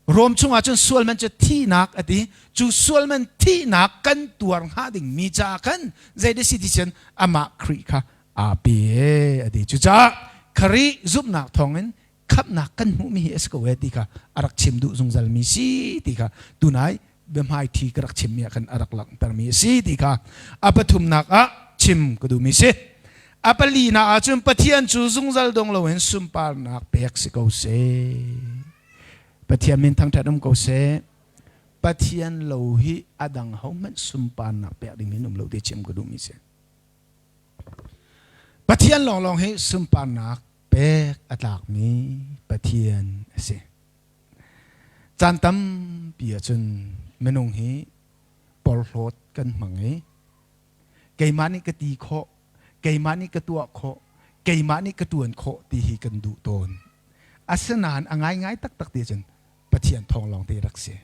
Rom chungah cun sual man cu thihnak a ti. Cu sual man thihnak kan tuar hnga dingmi caah khan zei si ti cun amah Khrih kha aa pe a ti. Cucaah Khrih zumhnak thawngin khamhnak kan hmuhmi hi a si ko e ti kha a rak chim duh zungzalmi si ti kha tunai biahmaithi ka rak chimmi ah khan a rak langhtermi a si ti kha a pathumnak ah. chim ka duhmi si. A palinak ahcun Pathian cu zungzal dong loin sunparnak pek si ko seh. Pathian min thangṭhat um ko seh. Pathian lo hi a dang hohmanh sunparnak pek ding in um lo ti chim ka duhmi si. Pathian lawnglawng hi sunparnak pek a tlakmi Pathian a si. Caan tampi ahcun minung hi porhlawt kan hmang i keimah nih ka ti khawh, keimah nih ka tuah khawh, keimah nih ka ṭuan khawh ti hi kan duh tawn. Asinain a ngaingai taktak ti cun Pathian thawng lawng te rak si.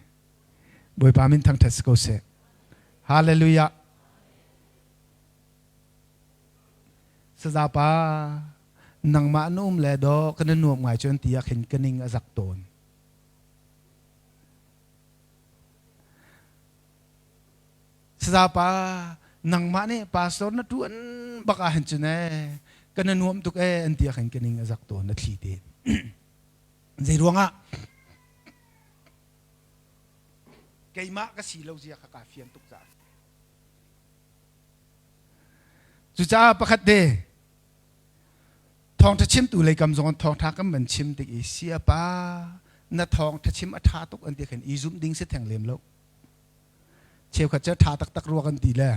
Bawipa min thangṭhat si ko seh. Hallelujah. Sazapa nangmah na um le do kan nuam ngai cun ti ah khin ka ning a zak tawn. Sazapa nangmah nih pastor na ṭuan bak ah hin cun ee kan nuam tuk ee an ti ah khin ka ning a zak tawn na thli te. Zei ruangah keimah ka si lo zia kha kaa fian tuk caah. Cucaah pakhat te thawngṭha chimtu lei kam zong thawngṭha kan van chim tik i siapa na thawngṭha chim a ṭha tuk an ti khin i zumh ding si theng lem lo. Cheukhat cu ṭha taktak rua kan ti le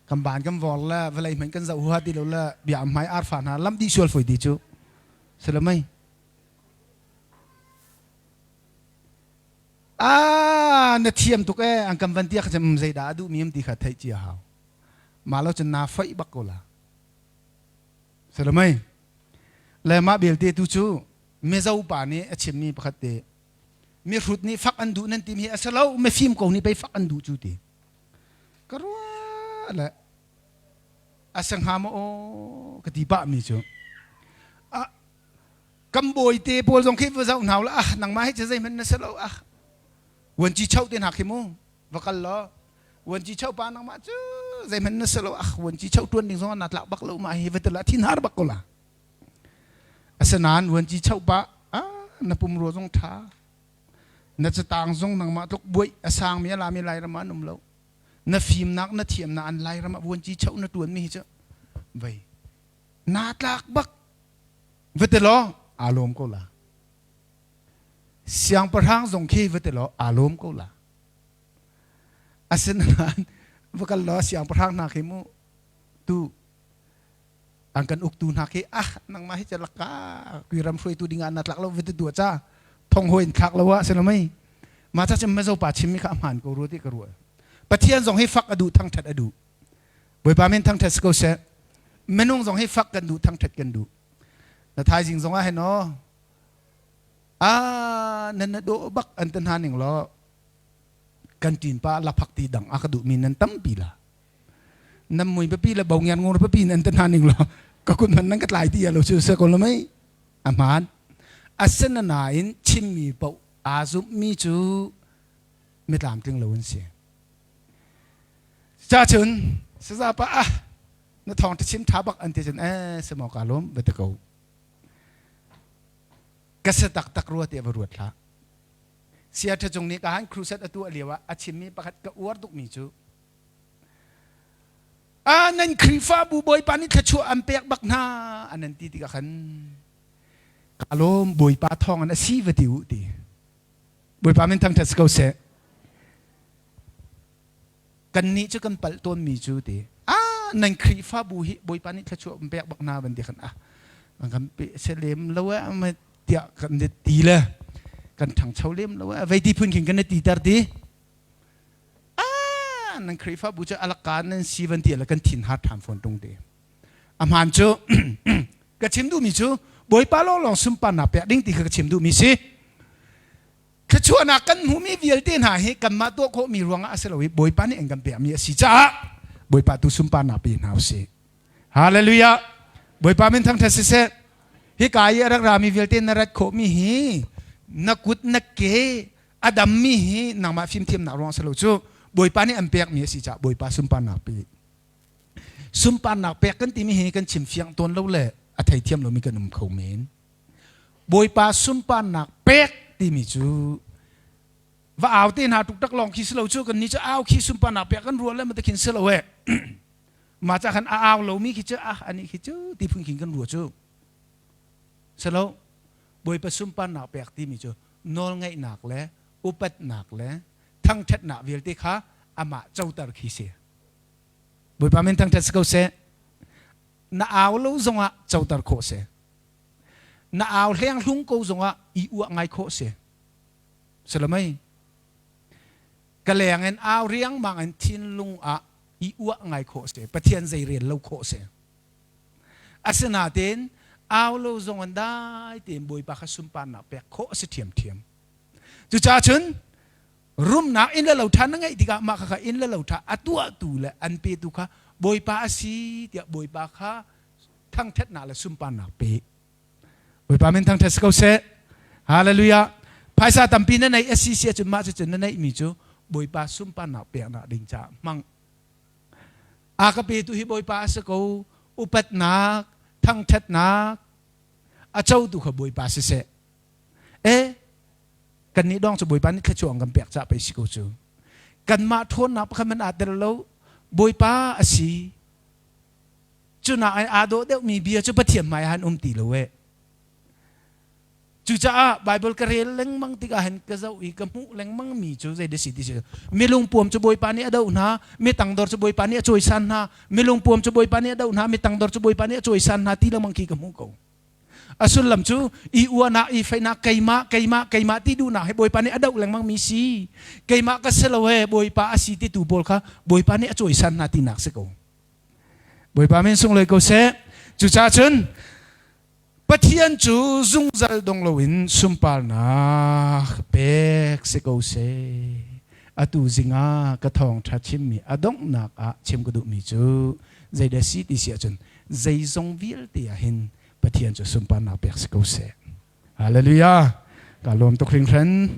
kan ban kan vor le vawlei hmanh kan zoh huha ti lo le bia hmai arfa hna lam dih sual foi ti cu si lo mei. Ah na thiam tuk ee an kan van tiah kha zeidah a duhmi am ti kha theih cia hau. Mah lo cun naa foih bak ko la. Si lo mei. Le mah belte tu cu Mizo pa nih a chimmi pakhat te mihrut nih fak an duh nan timi hi a si lo mifim ko nih pei fak an duh cu ti. Ka ruah le a si hnga maw aw ka ti pah mi cu. Ah kan bawi te pawl zong khi va zoh hna la ah nangmah hi cu zeihmanh na si lo ah vuanci chau te hna khi mu va kal law vuanci chau pa nangmah cu zeihmanh na si lo ah vuanci chau tuan ding zong na tlak bak lo mah hi va tila thin har bak ko la asinain vuanci chau pa ah na pumrua zong tha na catang zong nangmah tluk buai a sang mi a lami lairam ah an um lo na fimnak na thiamnak an lairam ah vuanci chau na tuan mi hi cu vei naa tlak bak Va ti law aa lawm ko la. Siangpahrang zong khi va ti law aa lawm ko la. Asinain va kal law siangpahrang hna khi mu tu an kan uktu hna khi ah nangmah hi calak ka kui ram hruaitu ding ah na tlak lo va ti tu ca thong hoi in thlak lo ah si lo mei ma cha chim mazo pa chim mi kha a hmaan ko rua ti ka ruah Pathian zong hi fak a duh thangthat a duh Bawipa min thangṭhat si ko seh. Minung zong hi fak kan duh, thangṭhat kan duh. Na thaizing zong ah hin aw, ah nan na dawh bak an ti hna ning law, kan ṭin pa laphak ti dang a ka duhmi nan tampi la. Nan mui papi le bo ngian ngur papi nan ti hna ning law, ka kut hman nan ka tlai ti lo cu se ko lo mei. A hmaan. Asinain chimmi paoh aa zumhmi cu mitlamtling lo an si. Cacun saza pa ah na thawng ta chim tha bak an ti cun eh semaw ka lawm va ti ko. Ka se taktak rua ti va ruat hlah. Sia tha cung nih ka han crusade atu a lio ah a chimmi pakhat ka uar tukmi cu a nan Khrihfabu Bawipa nih thluachuah an pek bak hna an an ti tikah khan ka lawm Bawipa thawng an a si va ti u ti. Bawipa min thangṭhat si ko seh. Kannih cu kan palh tawnmi cu ti ah nan Khrihfabu hi Bawipa nih thluachuah an pek bak hna van ti khan ah kan pe se lem lo eh tiah kan ti le kan ṭhangcho lem lo eh vei ti phun khin kan ti ter ti ah nan Khrihfabu cu alaka nan si van ti le kan thin har ṭhan fawn ṭung ti a hmaan cu ka chim duhmi cu Bawipa lawnglawng sunparnak pek ding ti kha ka chim duhmi si thluachuahnak kan hmuhmi vialte hna hi kanmah tuah khawhmi ruangah a si lo i Bawipa nih an kan pekmi a si caah Bawipa tu sunparnak pe hna usih. Hallelujah. Bawipa min thangṭhat siseh. Hika i a rak rami vialte na rat khawhmi hi na kut na ke a dammi hi nangmah fimthiamnak ruang si lo cu Bawipa nih an pekmi a si caah Bawipa sunparnak pe. Sunparnak pek kan timi hi kan chim fiang tawn lo le a theithiam lomi kan um kho men. Bawipa sunparnak pek timi cu va au te hna tuk tak lawng khi si lo cu kan ni cu au khi sunparnak pek kan ruah le ma khin si lo e. Mah ca khan a au lomi khi cu ah anih khi cu ti phun khin kan ruah cu. Selo Bawipa sunparnak pek timi cu nawlngaihnak le upatnak le thangṭhatnak vialte kha amah coter khi si. Bawipa min thangṭhat si ko seh. Na au lo zongah coter khawh si. Na au hleng hlung ko zongah i uah ngai khawh si. Salamai. Ka leng in au riangmang in thinlung ah i uah ngai khawh si. Pathian zei rel lo khawh si. Asinain au lo zong in dai tein Bawipa kha sunparnak pek khawh a si ṭhiamṭhiam. Cucaah cun rumnak inn le lo ṭha na ngeih tikah mah khakha inn le lo ṭha a tuahtu le an petu kha Bawipa a si tiah Bawipa kha thangṭhatnak le sunparnak pe. Bawipa min thangṭhat si ko seh. Hallelujah. Phaisa tampi na neih a si si ahcun mah cucun na neihmi cu Bawipa sunparnak peknak ding caah hmang. A ka petu hi Bawipa a si ko. Upatnak, thangṭhatnak a cotu kha Bawipa siseh. E, kannih dong cu Bawipa nih thluachuah an kan pek caah pei si ko cu. Kanmah ṭhawnnak pakhat hmanh aa tel lo. Bawipa a si. Cunak ai aa dawh deuhmi bia cu Pathian hmai ah an um ti lo eh. Cucaah Baibal ka rel lengmang tikah hin ka zoh i ka hmuh lengmang mi cu zei si ti si milung puam cu Bawipa nih a doh hna, mi tangdor cu Bawipa nih a cawisan hna, milung puam cu Bawipa nih a doh hna, mi tangdor cu Bawipa nih a cawisan hna ti lengmang khi ka hmuh ko. A sullam cu i uahnak, i feihnak, keimah, keimah, keimah ti duhnak hi Bawipa nih a doh lengmang mi si. Keimah ka si lo he Bawipa a si ti tu pawl kha Bawipa nih a cawisan hna tinak si ko. Bawipa min sunglawi ko seh. Cucaah cun Pathian cu zungzal dong loin sunparnak pek si ko seh. Atu zingah ka thawngṭha chimmi a donghnak ah chim ka duhmi cu zeidah si ti si ahcun zeizong vialte ah hin Pathian cu sunparnak pek si ko seh. Hallelujah. Ka lawm tuk hringhran.